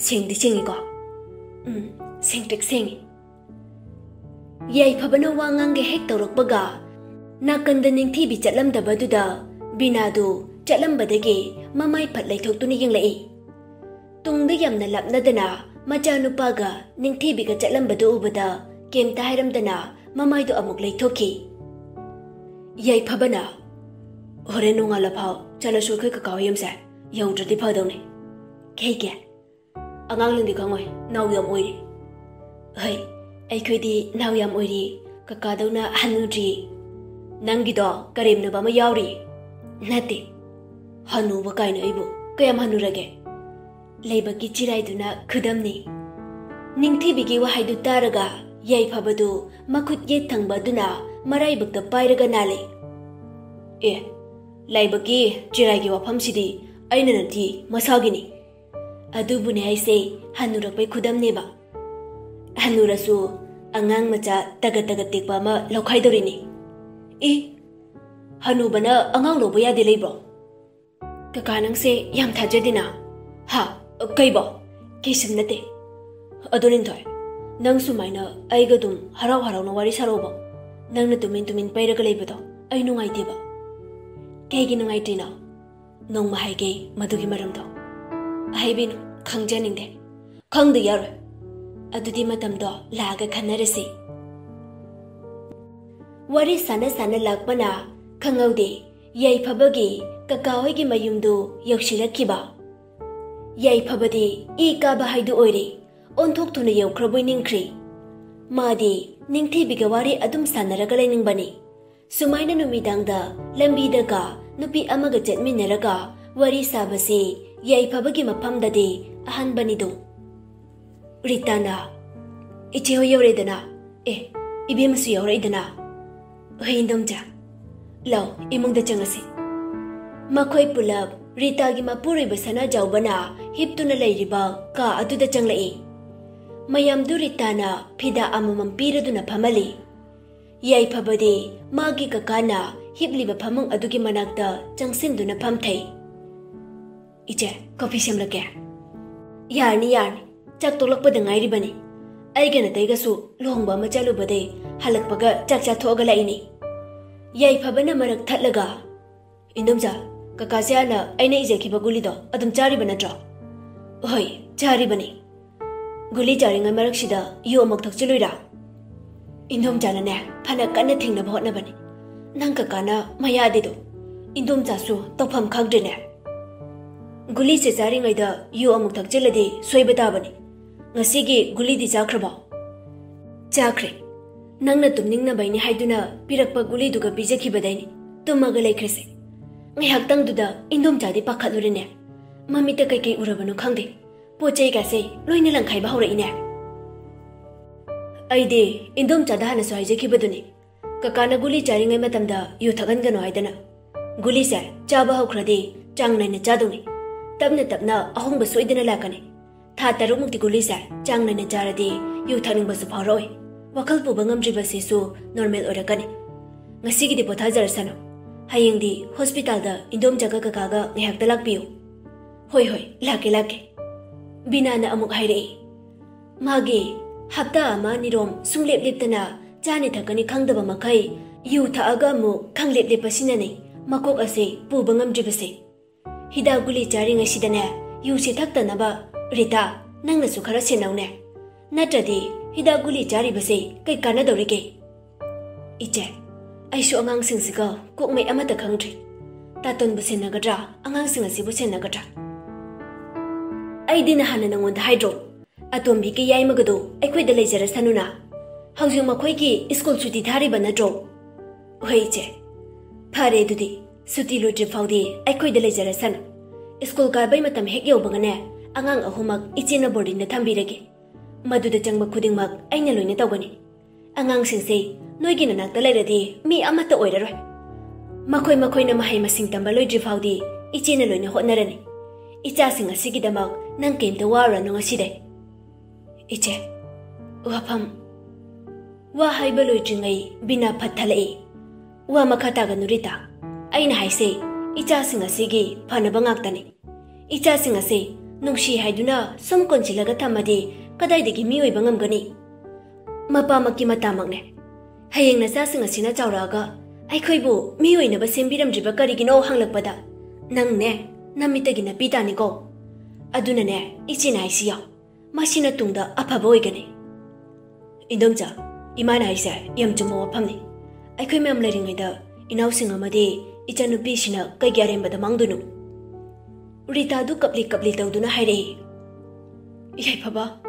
"ꯁꯦꯡꯗꯤ ꯁꯦꯡꯉꯤꯀꯣ?" "ꯎꯝ, ꯁꯦꯡꯇ꯭ꯔꯤꯛ ꯁꯦꯡꯉꯤ꯫" ꯌꯥꯏꯐꯕꯅ ꯋꯥ ꯉꯥꯡꯒꯦ ꯍꯦꯛ ꯇꯧꯔꯛꯄꯒ, ꯅꯥꯀꯟꯗ ꯅꯤꯡꯊꯤꯕꯤ ꯆꯠꯂꯝꯗꯕꯗꯨꯗ ꯕꯤꯅꯥꯗꯨ ꯆꯠꯂꯝꯕꯗꯒꯤ ꯃꯃꯥꯏ ꯐꯠ ꯂꯩꯊꯣꯛꯇꯨꯅ ꯌꯦꯡꯂꯛꯏ꯫ ꯇꯨꯡꯗ ꯌꯥꯝꯅ ꯂꯥꯞꯅꯗꯅ ꯃꯆꯥꯅꯨꯄꯥꯒ ꯅꯤꯡꯊꯤꯕꯤꯒ ꯆꯠꯂꯝꯕꯗꯨ ꯎꯕꯗ ꯀꯩꯝꯇ ꯍꯥꯏꯔꯝꯗꯅ ꯃꯃꯥꯏꯗꯨ ꯑꯃꯨꯛ ꯂꯩꯊꯣꯛꯈꯤ꯫ ꯌꯥꯏꯐꯕꯅ, "ꯍꯣꯔꯦꯟ ꯅꯣꯡꯉꯥꯜꯂ ꯐꯥꯎ ꯆꯠꯂꯁꯨ ꯑꯩꯈꯣꯏ ꯀꯀꯥ ꯍꯣꯏ ꯌꯨꯝꯁꯦ ꯌꯧꯗ꯭ꯔꯗꯤ ꯐꯗꯧꯅꯤ꯫ ꯀꯩꯒꯤ? ꯑꯉꯥꯡꯁꯤꯡꯗꯤ ꯈꯪꯉꯣꯏ, ꯅꯥꯎ ꯌꯥꯝ ꯑꯣꯏꯔꯤ꯫" "ꯍꯣꯏ, ꯑꯩꯈꯣꯏꯗꯤ ꯅꯥꯎ ꯌꯥꯝ ꯑꯣꯏꯔꯤ, ꯀꯀꯥꯗꯧꯅ ꯍꯟꯅꯨꯗ꯭ꯔꯤ꯫" "ꯅꯪꯒꯤꯗꯣ ꯀꯔꯦꯝꯅꯕ ꯑꯃ ꯌꯥꯎꯔꯤ꯫" "ꯅꯠꯇꯦ, ꯍꯅꯨꯕ ꯀꯥꯏꯅ ꯑꯩꯕꯨ ꯀꯌꯥꯝ ꯍꯅꯨꯔꯒꯦ?" ꯂꯥꯏꯕꯛꯀꯤ ꯆꯤꯔꯥꯏꯗꯨꯅ ꯈꯨꯗꯝꯅꯤ꯫ ꯅꯤꯡꯊꯤꯕꯤꯒꯤ ꯋꯥꯍꯩꯗꯨ ꯇꯥꯔꯒ ꯌꯥꯏꯐꯕꯗꯨ ꯃꯈꯨꯠ ꯌꯦꯠ ꯊꯪꯕ ꯑꯗꯨꯅ ꯃꯔꯥꯏꯕꯛꯇ ꯄꯥꯏꯔꯒ ꯅꯥꯜꯂꯤ꯫ "ꯑꯦ, ꯂꯥꯏꯕꯛꯀꯤ ꯆꯤꯔꯥꯏꯒꯤ ꯋꯥꯐꯝꯁꯤꯗꯤ ꯑꯩꯅ ꯅꯠꯇꯦ, ꯃꯁꯥꯒꯤꯅꯤ꯫" "ꯑꯗꯨꯕꯨꯅꯦ ꯍꯥꯏꯁꯦ, ꯍꯅꯨꯔꯛꯄꯩ ꯈꯨꯗꯝꯅꯦꯕ꯫ ꯍꯅꯨꯔꯁꯨ ꯑꯉꯥꯡ ꯃꯆꯥ ꯇꯒꯠ ꯇꯒꯠ ꯇꯦꯛꯄ ꯑꯃ ꯂꯧꯈꯥꯏꯗꯧꯔꯤꯅꯤ꯫" "ꯏ, ꯍꯅꯨꯕꯅ ꯑꯉꯥꯡ ꯂꯧꯕ ꯌꯥꯗꯦ ꯂꯩꯕ꯭ꯔꯣ?" "ꯀꯀꯥ, ꯅꯪꯁꯦ ꯌꯥꯝ ꯊꯥꯖꯗꯦꯅ꯫" "ꯍꯥ? ꯀꯩꯕꯣ?" "ꯀꯩꯁꯨꯝ ꯅꯠꯇꯦ꯫ ꯑꯗꯣ ꯂꯤꯟꯊꯣꯏ, ꯅꯪ ꯁꯨꯃꯥꯏꯅ ꯑꯩꯒ ꯑꯗꯨꯝ ꯍꯔꯥꯎ ꯍꯔꯥꯎꯅ ꯋꯥꯔꯤ ꯁꯥꯔꯛꯑꯣꯕ꯫ ꯅꯪꯅ ꯇꯨꯃꯤꯟ ꯇꯨꯃꯤꯟ ꯄꯩꯔꯒ ꯂꯩꯕꯗꯣ ꯑꯩ ꯅꯨꯡꯉꯥꯏꯇꯦꯕ꯫" "ꯀꯩꯒꯤ ꯅꯨꯡꯉꯥꯏꯇ꯭ꯔꯤꯅꯣ?" "ꯅꯣꯡꯃ ꯍꯥꯏꯒꯦ ꯃꯗꯨꯒꯤ ꯃꯔꯝꯗꯣ꯫" "ꯍꯥꯏꯕꯤꯅꯨ, ꯈꯪꯖꯅꯤꯡꯗꯦ꯫" "ꯈꯪꯗ ꯌꯥꯔꯣꯏ꯫ ꯑꯗꯨꯗꯤ ꯃꯇꯝꯗꯣ ꯂꯥꯛꯑꯒ ꯈꯟꯅꯔꯁꯤ꯫" ꯋꯥꯔꯤ ꯁꯥꯟꯅ ꯁꯥꯟꯅ ꯂꯥꯛꯄꯅ ꯈꯪꯍꯧꯗꯦ, ꯌꯥꯏꯐꯕꯒꯤ ꯀꯀꯥ ꯍꯣꯏꯒꯤ ꯃꯌꯨꯝꯗꯨ ꯌꯧꯁꯤꯜꯂꯛꯈꯤꯕ꯫ ꯌꯥꯏꯐꯕꯗꯤ ꯏ ꯀꯥꯕ ꯍꯥꯏꯗꯨ ꯑꯣꯏꯔꯦ꯫ ꯑꯣꯟꯊꯣꯛꯇꯨꯅ ꯌꯧꯈ꯭ꯔꯕꯣꯏ ꯅꯤꯡꯈ꯭ꯔꯦ꯫ ꯃꯥꯗꯤ ꯅꯤꯡꯊꯤꯕꯤꯒ ꯋꯥꯔꯤ ꯑꯗꯨꯝ ꯁꯥꯟꯅꯔꯒ ꯂꯩꯅꯤꯡꯕꯅꯤ꯫ ꯁꯨꯃꯥꯏꯅ ꯅꯨꯃꯤꯗꯥꯡꯗ ꯂꯝꯕꯤꯗꯒ ꯅꯨꯄꯤ ꯑꯃꯒ ꯆꯠꯃꯤꯟꯅꯔꯒ ꯋꯥꯔꯤ ꯁꯥꯕꯁꯤ ꯌꯥꯏꯐꯕꯒꯤ ꯃꯐꯝꯗꯗꯤ ꯑꯍꯥꯟꯕꯅꯤꯗꯣ꯫ ꯔꯤꯇꯥꯅ, "ꯏꯆꯦ ꯍꯣꯏ ꯌꯧꯔꯛꯑꯦꯗꯅ? ꯑꯦ, ꯏꯕꯦꯝꯃꯁꯨ ꯌꯧꯔꯛꯏꯗꯅ? ꯍꯣꯏ, ꯏꯟꯗꯣꯝꯆꯥ꯫ ꯂꯥꯎ, ꯏꯃꯨꯡꯗ ꯆꯪꯉꯁꯤ꯫" ꯃꯈꯣꯏ ꯄꯨꯂꯞ ꯔꯤꯇꯥꯒꯤ ꯃꯄꯨꯔꯣꯏꯕ ꯁꯅꯥꯖꯥꯎꯕꯅ ꯍꯤꯞꯇꯨꯅ ꯂꯩꯔꯤꯕ ꯀꯥ ꯑꯗꯨꯗ ꯆꯪꯂꯛꯏ꯫ ꯃꯌꯥꯝꯗꯨ ꯔꯤꯇꯥꯅ ꯐꯤꯗꯥ ꯑꯃꯃꯝ ꯄꯤꯔꯗꯨꯅ ꯐꯝꯍꯜꯂꯤ꯫ ꯌꯥꯏꯐꯕꯗꯤ ꯃꯥꯒꯤ ꯀꯀꯥꯅ ꯍꯤꯞꯂꯤꯕ ꯐꯃꯨꯡ ꯑꯗꯨꯒꯤ ꯃꯅꯥꯛꯇ ꯆꯪꯁꯤꯟꯗꯨꯅ ꯐꯝꯊꯩ꯫ "ꯏꯆꯦ, ꯀꯣꯐꯤ ꯁꯦꯝꯂꯛꯀꯦ?" "ꯌꯥꯔꯅꯤ, ꯌꯥꯔꯅꯤ꯫ ꯆꯥꯛ ꯇꯣꯛꯂꯛꯄꯗ ꯉꯥꯏꯔꯤꯕꯅꯤ꯫ ꯑꯩꯒ ꯅꯇꯩꯒꯁꯨ ꯂꯨꯍꯣꯡꯕ ꯑꯃ ꯆꯠꯂꯨꯕꯗꯩ ꯍꯜꯂꯛꯄꯒ ꯆꯥꯛ ꯆꯥꯊꯣꯛꯑꯒ ꯂꯥꯛꯏꯅꯤ꯫" ꯌꯥꯏꯐꯕꯅ ꯃꯔꯛ ꯊꯠꯂꯒ, "ꯏꯟꯗꯣꯝꯆꯥ, ꯀꯀꯥꯁꯦ ꯍꯥꯟꯅ ꯑꯩꯅ ꯏꯖꯈꯤꯕ ꯒꯨꯂꯤꯗꯣ ꯑꯗꯨꯝ ꯆꯥꯔꯤꯕ ꯅꯠꯇ꯭ꯔꯣ?" "ꯍꯣꯏ, ꯆꯥꯔꯤꯕꯅꯤ꯫" "ꯒꯨꯂꯤ ꯆꯥꯔꯤꯉꯩ ꯃꯔꯛꯁꯤꯗ ꯌꯨ ꯑꯃꯨꯛ ꯊꯛꯆꯤꯜꯂꯨꯏꯔꯥ?" "ꯏꯟꯗꯣꯝꯆꯥꯅꯅꯦ ꯐꯅ ꯀꯟꯅ ꯊꯤꯡꯅꯕ ꯍꯣꯠꯅꯕꯅꯤ꯫ ꯅꯪ ꯀꯀꯥꯅ ꯃꯌꯥꯗꯤꯗꯣ꯫ ꯏꯟꯗꯣꯝꯆꯥꯁꯨ ꯇꯧꯐꯝ ꯈꯪꯗ꯭ꯔꯦꯅꯦ꯫ ꯒꯨꯂꯤꯁꯦ ꯆꯥꯔꯤꯉꯩꯗ ꯌꯨ ꯑꯃꯨꯛ ꯊꯛꯆꯤꯜꯂꯗꯤ ꯁꯣꯏꯕ ꯇꯥꯕꯅꯤ꯫ ꯉꯁꯤꯒꯤ ꯒꯨꯂꯤꯗꯤ ꯆꯥꯈ꯭ꯔꯕꯣ?" "ꯆꯥꯈ꯭ꯔꯦ꯫ ꯅꯪꯅ ꯇꯨꯝꯅꯤꯡꯅꯕꯩꯅꯤ ꯍꯥꯏꯗꯨꯅ ꯄꯤꯔꯛꯄ ꯒꯨꯂꯤꯗꯨꯒ ꯄꯤꯖꯈꯤꯕꯗꯩꯅꯤ ꯇꯨꯝꯃꯒ ꯂꯩꯈ꯭ꯔꯤꯁꯦ꯫ ꯉꯥꯏꯍꯥꯛꯇꯪꯗꯨꯗ ꯏꯟꯗꯣꯝꯆꯥꯗꯤ ꯄꯥꯈꯠꯂꯨꯔꯦꯅꯦ꯫ ꯃꯃꯤꯠꯇ ꯀꯩꯀꯩ ꯎꯔꯕꯅꯣ ꯈꯪꯗꯦ꯫ ꯄꯣꯠ ꯆꯩꯒꯁꯦ ꯂꯣꯏꯅ ꯂꯪꯈꯥꯏꯕ ꯍꯧꯔꯛꯏꯅꯦ꯫" "ꯑꯩꯗꯤ ꯏꯟꯗꯣꯝꯆꯥꯗ ꯍꯥꯟꯅꯁꯨ ꯍꯥꯏꯖꯈꯤꯕꯗꯨꯅꯤ, ꯀꯀꯥꯅ ꯒꯨꯂꯤ ꯆꯥꯔꯤꯉꯩ ꯃꯇꯝꯗ ꯌꯨ ꯊꯛꯍꯟꯒꯅꯨ ꯍꯥꯏꯗꯅ꯫ ꯒꯨꯂꯤꯁꯦ ꯆꯥꯕ ꯍꯧꯈ꯭ꯔꯗꯤ ꯆꯥꯡ ꯅꯥꯏꯅ ꯆꯥꯗꯧꯅꯤ꯫ ꯇꯞꯅ ꯇꯞꯅ ꯑꯍꯣꯡꯕ ꯁꯣꯏꯗꯅ ꯂꯥꯛꯀꯅꯤ꯫ ꯊꯥ ꯇꯔꯨꯛꯃꯨꯛꯇꯤ ꯒꯨꯂꯤꯁꯦ ꯆꯥꯡ ꯅꯥꯏꯅ ꯆꯥꯔꯗꯤ ꯌꯨ ꯊꯛꯅꯤꯡꯕꯁꯨ ꯐꯥꯎꯔꯛꯑꯣꯏ꯫ ꯋꯥꯈꯜ ꯄꯨꯕ ꯉꯝꯗ꯭ꯔꯤꯕꯁꯤꯁꯨ ꯅꯣꯔꯃꯦꯜ ꯑꯣꯏꯔꯛꯀꯅꯤ꯫ ꯉꯁꯤꯒꯤꯗꯤ ꯄꯣꯊꯥꯖꯔꯁꯅꯨ꯫ ꯍꯌꯦꯡꯗꯤ ꯍꯣꯁꯄꯤꯇꯥꯜꯗ ꯏꯟꯗꯣꯝꯆꯥꯒ ꯀꯀꯥꯒ ꯉꯥꯏꯍꯥꯛꯇ ꯂꯥꯛꯄꯤꯌꯨ꯫" "ꯍꯣꯏ, ꯍꯣꯏ, ꯂꯥꯛꯀꯦ, ꯂꯥꯛꯀꯦ꯫" ꯕꯤꯅꯥꯅ ꯑꯃꯨꯛ ꯍꯥꯏꯔꯛꯏ꯫ ꯃꯥꯒꯤ ꯍꯞꯇꯥ ꯑꯃ ꯑꯅꯤꯔꯣꯝ ꯁꯨꯡꯂꯦꯞ ꯂꯦꯞꯇꯅ ꯆꯥꯅꯤ ꯊꯛꯀꯅꯤ ꯈꯪꯗꯕ ꯃꯈꯩ ꯌꯨ ꯊꯛꯑꯒ ꯑꯃꯨꯛ ꯈꯪꯂꯦꯞ ꯂꯦꯞꯄꯁꯤꯅꯅꯤ ꯃꯀꯣꯛ ꯑꯁꯦ ꯄꯨꯕ ꯉꯝꯗ꯭ꯔꯤꯕꯁꯦ꯫ ꯍꯤꯗꯥꯛ ꯒꯨꯂꯤ ꯆꯥꯔꯤꯉꯩꯁꯤꯗꯅꯦ ꯌꯨꯁꯦ ꯊꯛꯇꯅꯕ꯫ ꯔꯤꯇꯥ, ꯅꯪꯅꯁꯨ ꯈꯔ ꯁꯦꯟꯅꯧꯅꯦ꯫ ꯅꯠꯇ꯭ꯔꯗꯤ ꯍꯤꯗꯥꯛ ꯒꯨꯂꯤ ꯆꯥꯔꯤꯕꯁꯦ ꯀꯩ ꯀꯥꯟꯅꯗꯧꯔꯤꯒꯦ? ꯏꯆꯦ, ꯑꯩꯁꯨ ꯑꯉꯥꯡꯁꯤꯡꯁꯤꯒ ꯀꯣꯛꯃꯩ ꯑꯃꯠꯇ ꯈꯪꯗ꯭ꯔꯦ꯫ ꯇꯥꯇꯣꯟꯕꯨ ꯁꯦꯟꯅꯒꯗ꯭ꯔꯥ, ꯑꯉꯥꯡꯁꯤꯡ ꯑꯁꯤꯕꯨ ꯁꯦꯟꯅꯒꯗ꯭ꯔꯥ? ꯑꯩꯗꯤ ꯅꯍꯥꯟꯅ ꯅꯉꯣꯟꯗ ꯍꯥꯏꯗ꯭ꯔꯣ? ꯑꯇꯣꯝꯕꯤꯒꯤ ꯌꯥꯏꯃꯒꯗꯣ ꯑꯩꯈꯣꯏꯗ ꯂꯩꯖꯔꯁꯅꯨꯅ꯫ ꯍꯧꯖꯤꯛ ꯃꯈꯣꯏꯒꯤ ꯁ꯭ꯀꯨꯜ ꯁꯨꯇꯤ ꯊꯥꯔꯤꯕ ꯅꯠꯇ꯭ꯔꯣ? ꯍꯣꯏ ꯏꯆꯦ꯫ ꯐꯔꯦ ꯑꯗꯨꯗꯤ, ꯁꯨꯇꯤ ꯂꯣꯏꯗ꯭ꯔꯤ ꯐꯥꯎꯗꯤ ꯑꯩꯈꯣꯏꯗ ꯂꯩꯖꯔꯁꯅꯨ꯫ ꯁ꯭ꯀꯨꯜ ꯀꯥꯕꯩ ꯃꯇꯝ ꯍꯦꯛ ꯌꯧꯕꯒꯅꯦ, ꯑꯉꯥꯡ ꯑꯍꯨꯝꯃꯛ ꯏꯆꯦꯅ ꯕꯣꯔꯗꯤꯡꯗ ꯊꯝꯕꯤꯔꯒꯦ꯫ ꯃꯗꯨꯗ ꯆꯪꯕ ꯈꯨꯗꯤꯡꯃꯛ ꯑꯩꯅ ꯂꯣꯏꯅ ꯇꯧꯒꯅꯤ꯫ ꯑꯉꯥꯡꯁꯤꯡꯁꯦ ꯅꯣꯏꯒꯤ ꯅꯅꯥꯛꯇ ꯂꯩꯔꯗꯤ ꯃꯤ ꯑꯃꯠꯇ ꯑꯣꯏꯔꯔꯣꯏ꯫ ꯃꯈꯣꯏ ꯃꯈꯣꯏꯅ ꯃꯍꯩ ꯃꯁꯤꯡ ꯇꯝꯕ ꯂꯣꯏꯗ꯭ꯔꯤ ꯐꯥꯎꯗꯤ ꯏꯆꯦꯅ ꯂꯣꯏꯅ ꯍꯣꯠꯅꯔꯅꯤ꯫ ꯏꯆꯥꯁꯤꯡ ꯑꯁꯤꯒꯤꯗꯃꯛ ꯅꯪ ꯀꯩꯝꯇ ꯋꯥꯔꯨꯔꯅꯨ ꯉꯁꯤꯗꯩ꯫ ꯏꯆꯦ, ꯋꯥꯐꯝ꯫ ꯋꯥ ꯍꯥꯏꯕ ꯂꯣꯏꯗ꯭ꯔꯤꯉꯩ ꯕꯤꯅꯥ ꯐꯠ ꯊꯠꯂꯛꯏ꯫ ꯋꯥ ꯃꯈꯥ ꯇꯥꯒꯅꯨ ꯔꯤꯇꯥ꯫ ꯑꯩꯅ ꯍꯥꯏꯁꯦ ꯏꯆꯥꯁꯤꯡ ꯑꯁꯤꯒꯤ ꯐꯅꯕ ꯉꯥꯛꯇꯅꯤ꯫ ꯏꯆꯥꯁꯤꯡ ꯑꯁꯤ ꯅꯨꯡꯁꯤ ꯍꯥꯏꯗꯨꯅ ꯁꯨꯝ ꯀꯣꯟꯁꯤꯜꯂꯒ ꯊꯝꯃꯗꯤ ꯀꯗꯥꯏꯗꯒꯤ ꯃꯤ ꯑꯣꯏꯕ ꯉꯝꯒꯅꯤ? ꯃꯄꯥꯃꯛꯀꯤ ꯃꯇꯥꯃꯛꯅꯦ꯫ ꯍꯌꯦꯡ ꯅꯆꯥꯁꯤꯡ ꯑꯁꯤꯅ ꯆꯥꯎꯔꯛꯑꯒ ꯑꯩꯈꯣꯏꯕꯨ ꯃꯤ ꯑꯣꯏꯅꯕ ꯁꯦꯝꯕꯤꯔꯝꯗ꯭ꯔꯤꯕ ꯀꯔꯤꯒꯤꯅꯣ ꯍꯪꯂꯛꯄꯗ ꯅꯪꯅꯦ ꯅꯃꯤꯠꯇꯒꯤ ꯅꯥꯄꯤ ꯇꯥꯅꯤꯀꯣ꯫ ꯑꯗꯨꯅꯅꯦ ꯏꯆꯦꯅ ꯍꯥꯏꯁꯤ ꯌꯥꯎ꯫ ꯃꯁꯤꯅ ꯇꯨꯡꯗ ꯑꯐꯕ ꯑꯣꯏꯒꯅꯤ꯫ ꯏꯟꯗꯣꯝꯆꯥ, ꯏꯃꯥꯅ ꯍꯥꯏꯁꯦ ꯌꯥꯝ ꯆꯨꯝꯕ ꯋꯥꯐꯝꯅꯤ꯫ ꯑꯩꯈꯣꯏ ꯃꯌꯥꯝ ꯂꯩꯔꯤꯉꯩꯗ ꯏꯅꯥꯎꯁꯤꯡ ꯑꯃꯗꯤ ꯏꯆꯟꯅꯨꯄꯤꯁꯤꯅ ꯀꯩꯒꯤ ꯑꯔꯦꯝꯕꯗ ꯃꯥꯡꯗꯣꯏꯅꯣ? ꯔꯤꯇꯥꯗꯨ ꯀꯞꯂꯤ ꯀꯞꯂꯤ ꯇꯧꯗꯨꯅ ꯍꯥꯏꯔꯛꯏ꯫ ꯌꯥꯏꯐꯕ,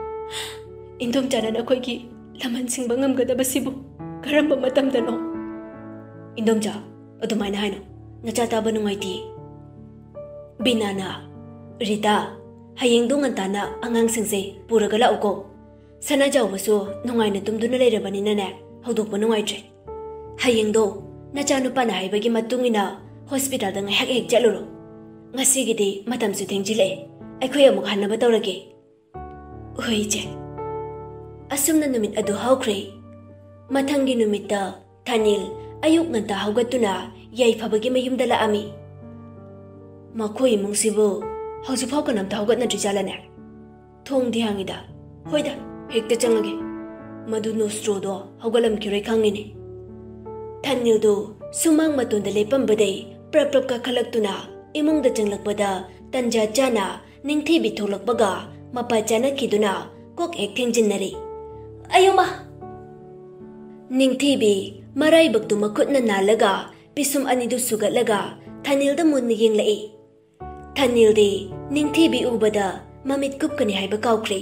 ꯏꯟꯗꯣꯝꯆꯥꯅ ꯅꯈꯣꯏꯒꯤ ꯂꯃꯟ ꯁꯤꯡꯕ ꯉꯝꯒꯗꯕꯁꯤꯕꯨ ꯀꯔꯝꯕ ꯃꯇꯝꯗꯅꯣ? ꯏꯟꯗꯣꯝꯆꯥ, ꯑꯗꯨꯃꯥꯏꯅ ꯍꯥꯏꯅꯣ꯫ ꯅꯆꯥ ꯇꯥꯕ ꯅꯨꯡꯉꯥꯏꯇꯦ꯫ ꯕꯤꯅꯥꯅ, ꯔꯤꯇꯥ, ꯍꯌꯦꯡꯗꯣ ꯉꯟꯇꯥꯅ ꯑꯉꯥꯡꯁꯤꯡꯁꯦ ꯄꯨꯔꯒ ꯂꯥꯛꯎꯀꯣ꯫ ꯁꯅꯥꯖꯥꯎꯕꯁꯨ ꯅꯨꯡꯉꯥꯏꯅ ꯇꯨꯝꯗꯨꯅ ꯂꯩꯔꯕꯅꯤꯅꯅꯦ, ꯍꯧꯗꯣꯛꯄ ꯅꯨꯡꯉꯥꯏꯇ꯭ꯔꯦ꯫ ꯍꯌꯦꯡꯗꯣ ꯅꯆꯥꯅꯨꯄꯥꯅ ꯍꯥꯏꯕꯒꯤ ꯃꯇꯨꯡ ꯏꯟꯅ ꯍꯣꯁꯄꯤꯇꯥꯜꯗ ꯉꯥꯏꯍꯥꯛ ꯍꯦꯛ ꯆꯠꯂꯨꯔꯣ꯫ ꯉꯁꯤꯒꯤꯗꯤ ꯃꯇꯝꯁꯨ ꯊꯦꯡꯖꯤꯜꯂꯛꯑꯦ꯫ ꯑꯩꯈꯣꯏ ꯑꯃꯨꯛ ꯍꯟꯅꯕ ꯇꯧꯔꯒꯦ꯫ ꯍꯣꯏ, ꯏꯆꯦ꯫ ꯑꯁꯨꯝꯅ ꯅꯨꯃꯤꯠ ꯑꯗꯨ ꯍꯧꯈ꯭ꯔꯦ꯫ ꯃꯊꯪꯒꯤ ꯅꯨꯃꯤꯠꯇ ꯊꯥꯅꯤꯜ ꯑꯌꯨꯛ ꯉꯟꯇꯥ ꯍꯧꯒꯠꯇꯨꯅ ꯌꯥꯏꯐꯕꯒꯤ ꯃꯌꯨꯝꯗ ꯂꯥꯛꯑꯝꯃꯤ꯫ ꯃꯈꯣꯏ ꯏꯃꯨꯡꯁꯤꯕꯨ ꯍꯧꯖꯤꯛꯐꯥꯎ ꯀꯅꯥꯝꯇ ꯍꯧꯒꯠꯅꯗ꯭ꯔꯤꯖꯥꯠꯂꯅꯦ? ꯊꯣꯡꯗꯤ ꯍꯥꯡꯉꯤꯗ꯫ ꯍꯣꯏꯗ, ꯍꯦꯛꯇ ꯆꯪꯉꯒꯦ꯫ ꯃꯗꯨ ꯅꯣꯁꯇ꯭ꯔꯣꯗꯣ ꯍꯧꯒꯠꯂꯝꯈꯤꯔꯣꯏ ꯈꯪꯉꯤꯅꯦ꯫ ꯊꯥꯅꯤꯜꯗꯨ ꯁꯨꯃꯥꯡ ꯃꯇꯣꯟꯗ ꯂꯦꯞꯄꯝꯕꯗꯩ ꯄ꯭ꯔꯞ ꯄ꯭ꯔꯞ ꯀꯥꯈꯠꯂꯛꯇꯨꯅ ꯏꯃꯨꯡꯗ ꯆꯪꯂꯛꯄꯗ ꯇꯟꯖꯥ ꯆꯥꯅ ꯅꯤꯡꯊꯤꯕꯤ ꯊꯣꯛꯂꯛꯄꯒ ꯃꯄꯥ ꯆꯥꯅꯈꯤꯗꯨꯅ ꯀꯣꯛ ꯍꯦꯛ ꯊꯦꯡꯖꯤꯟꯅꯔꯦ꯫ ꯑꯌꯣꯃ! ꯅꯤꯡꯊꯤꯕꯤ ꯃꯔꯥꯏꯕꯛꯇꯨ ꯃꯈꯨꯠꯅ ꯅꯥꯜꯂꯒ ꯄꯤꯁꯨꯝ ꯑꯅꯤꯗꯨ ꯁꯨꯒꯠꯂꯒ ꯊꯥꯅꯤꯜꯗ ꯃꯨꯟꯅ ꯌꯦꯡꯂꯛꯏ꯫ ꯊꯥꯅꯤꯜꯗꯤ ꯅꯤꯡꯊꯤꯕꯤ ꯎꯕꯗ ꯃꯃꯤꯠ ꯀꯨꯞꯀꯅꯤ ꯍꯥꯏꯕ ꯀꯥꯎꯈ꯭ꯔꯦ꯫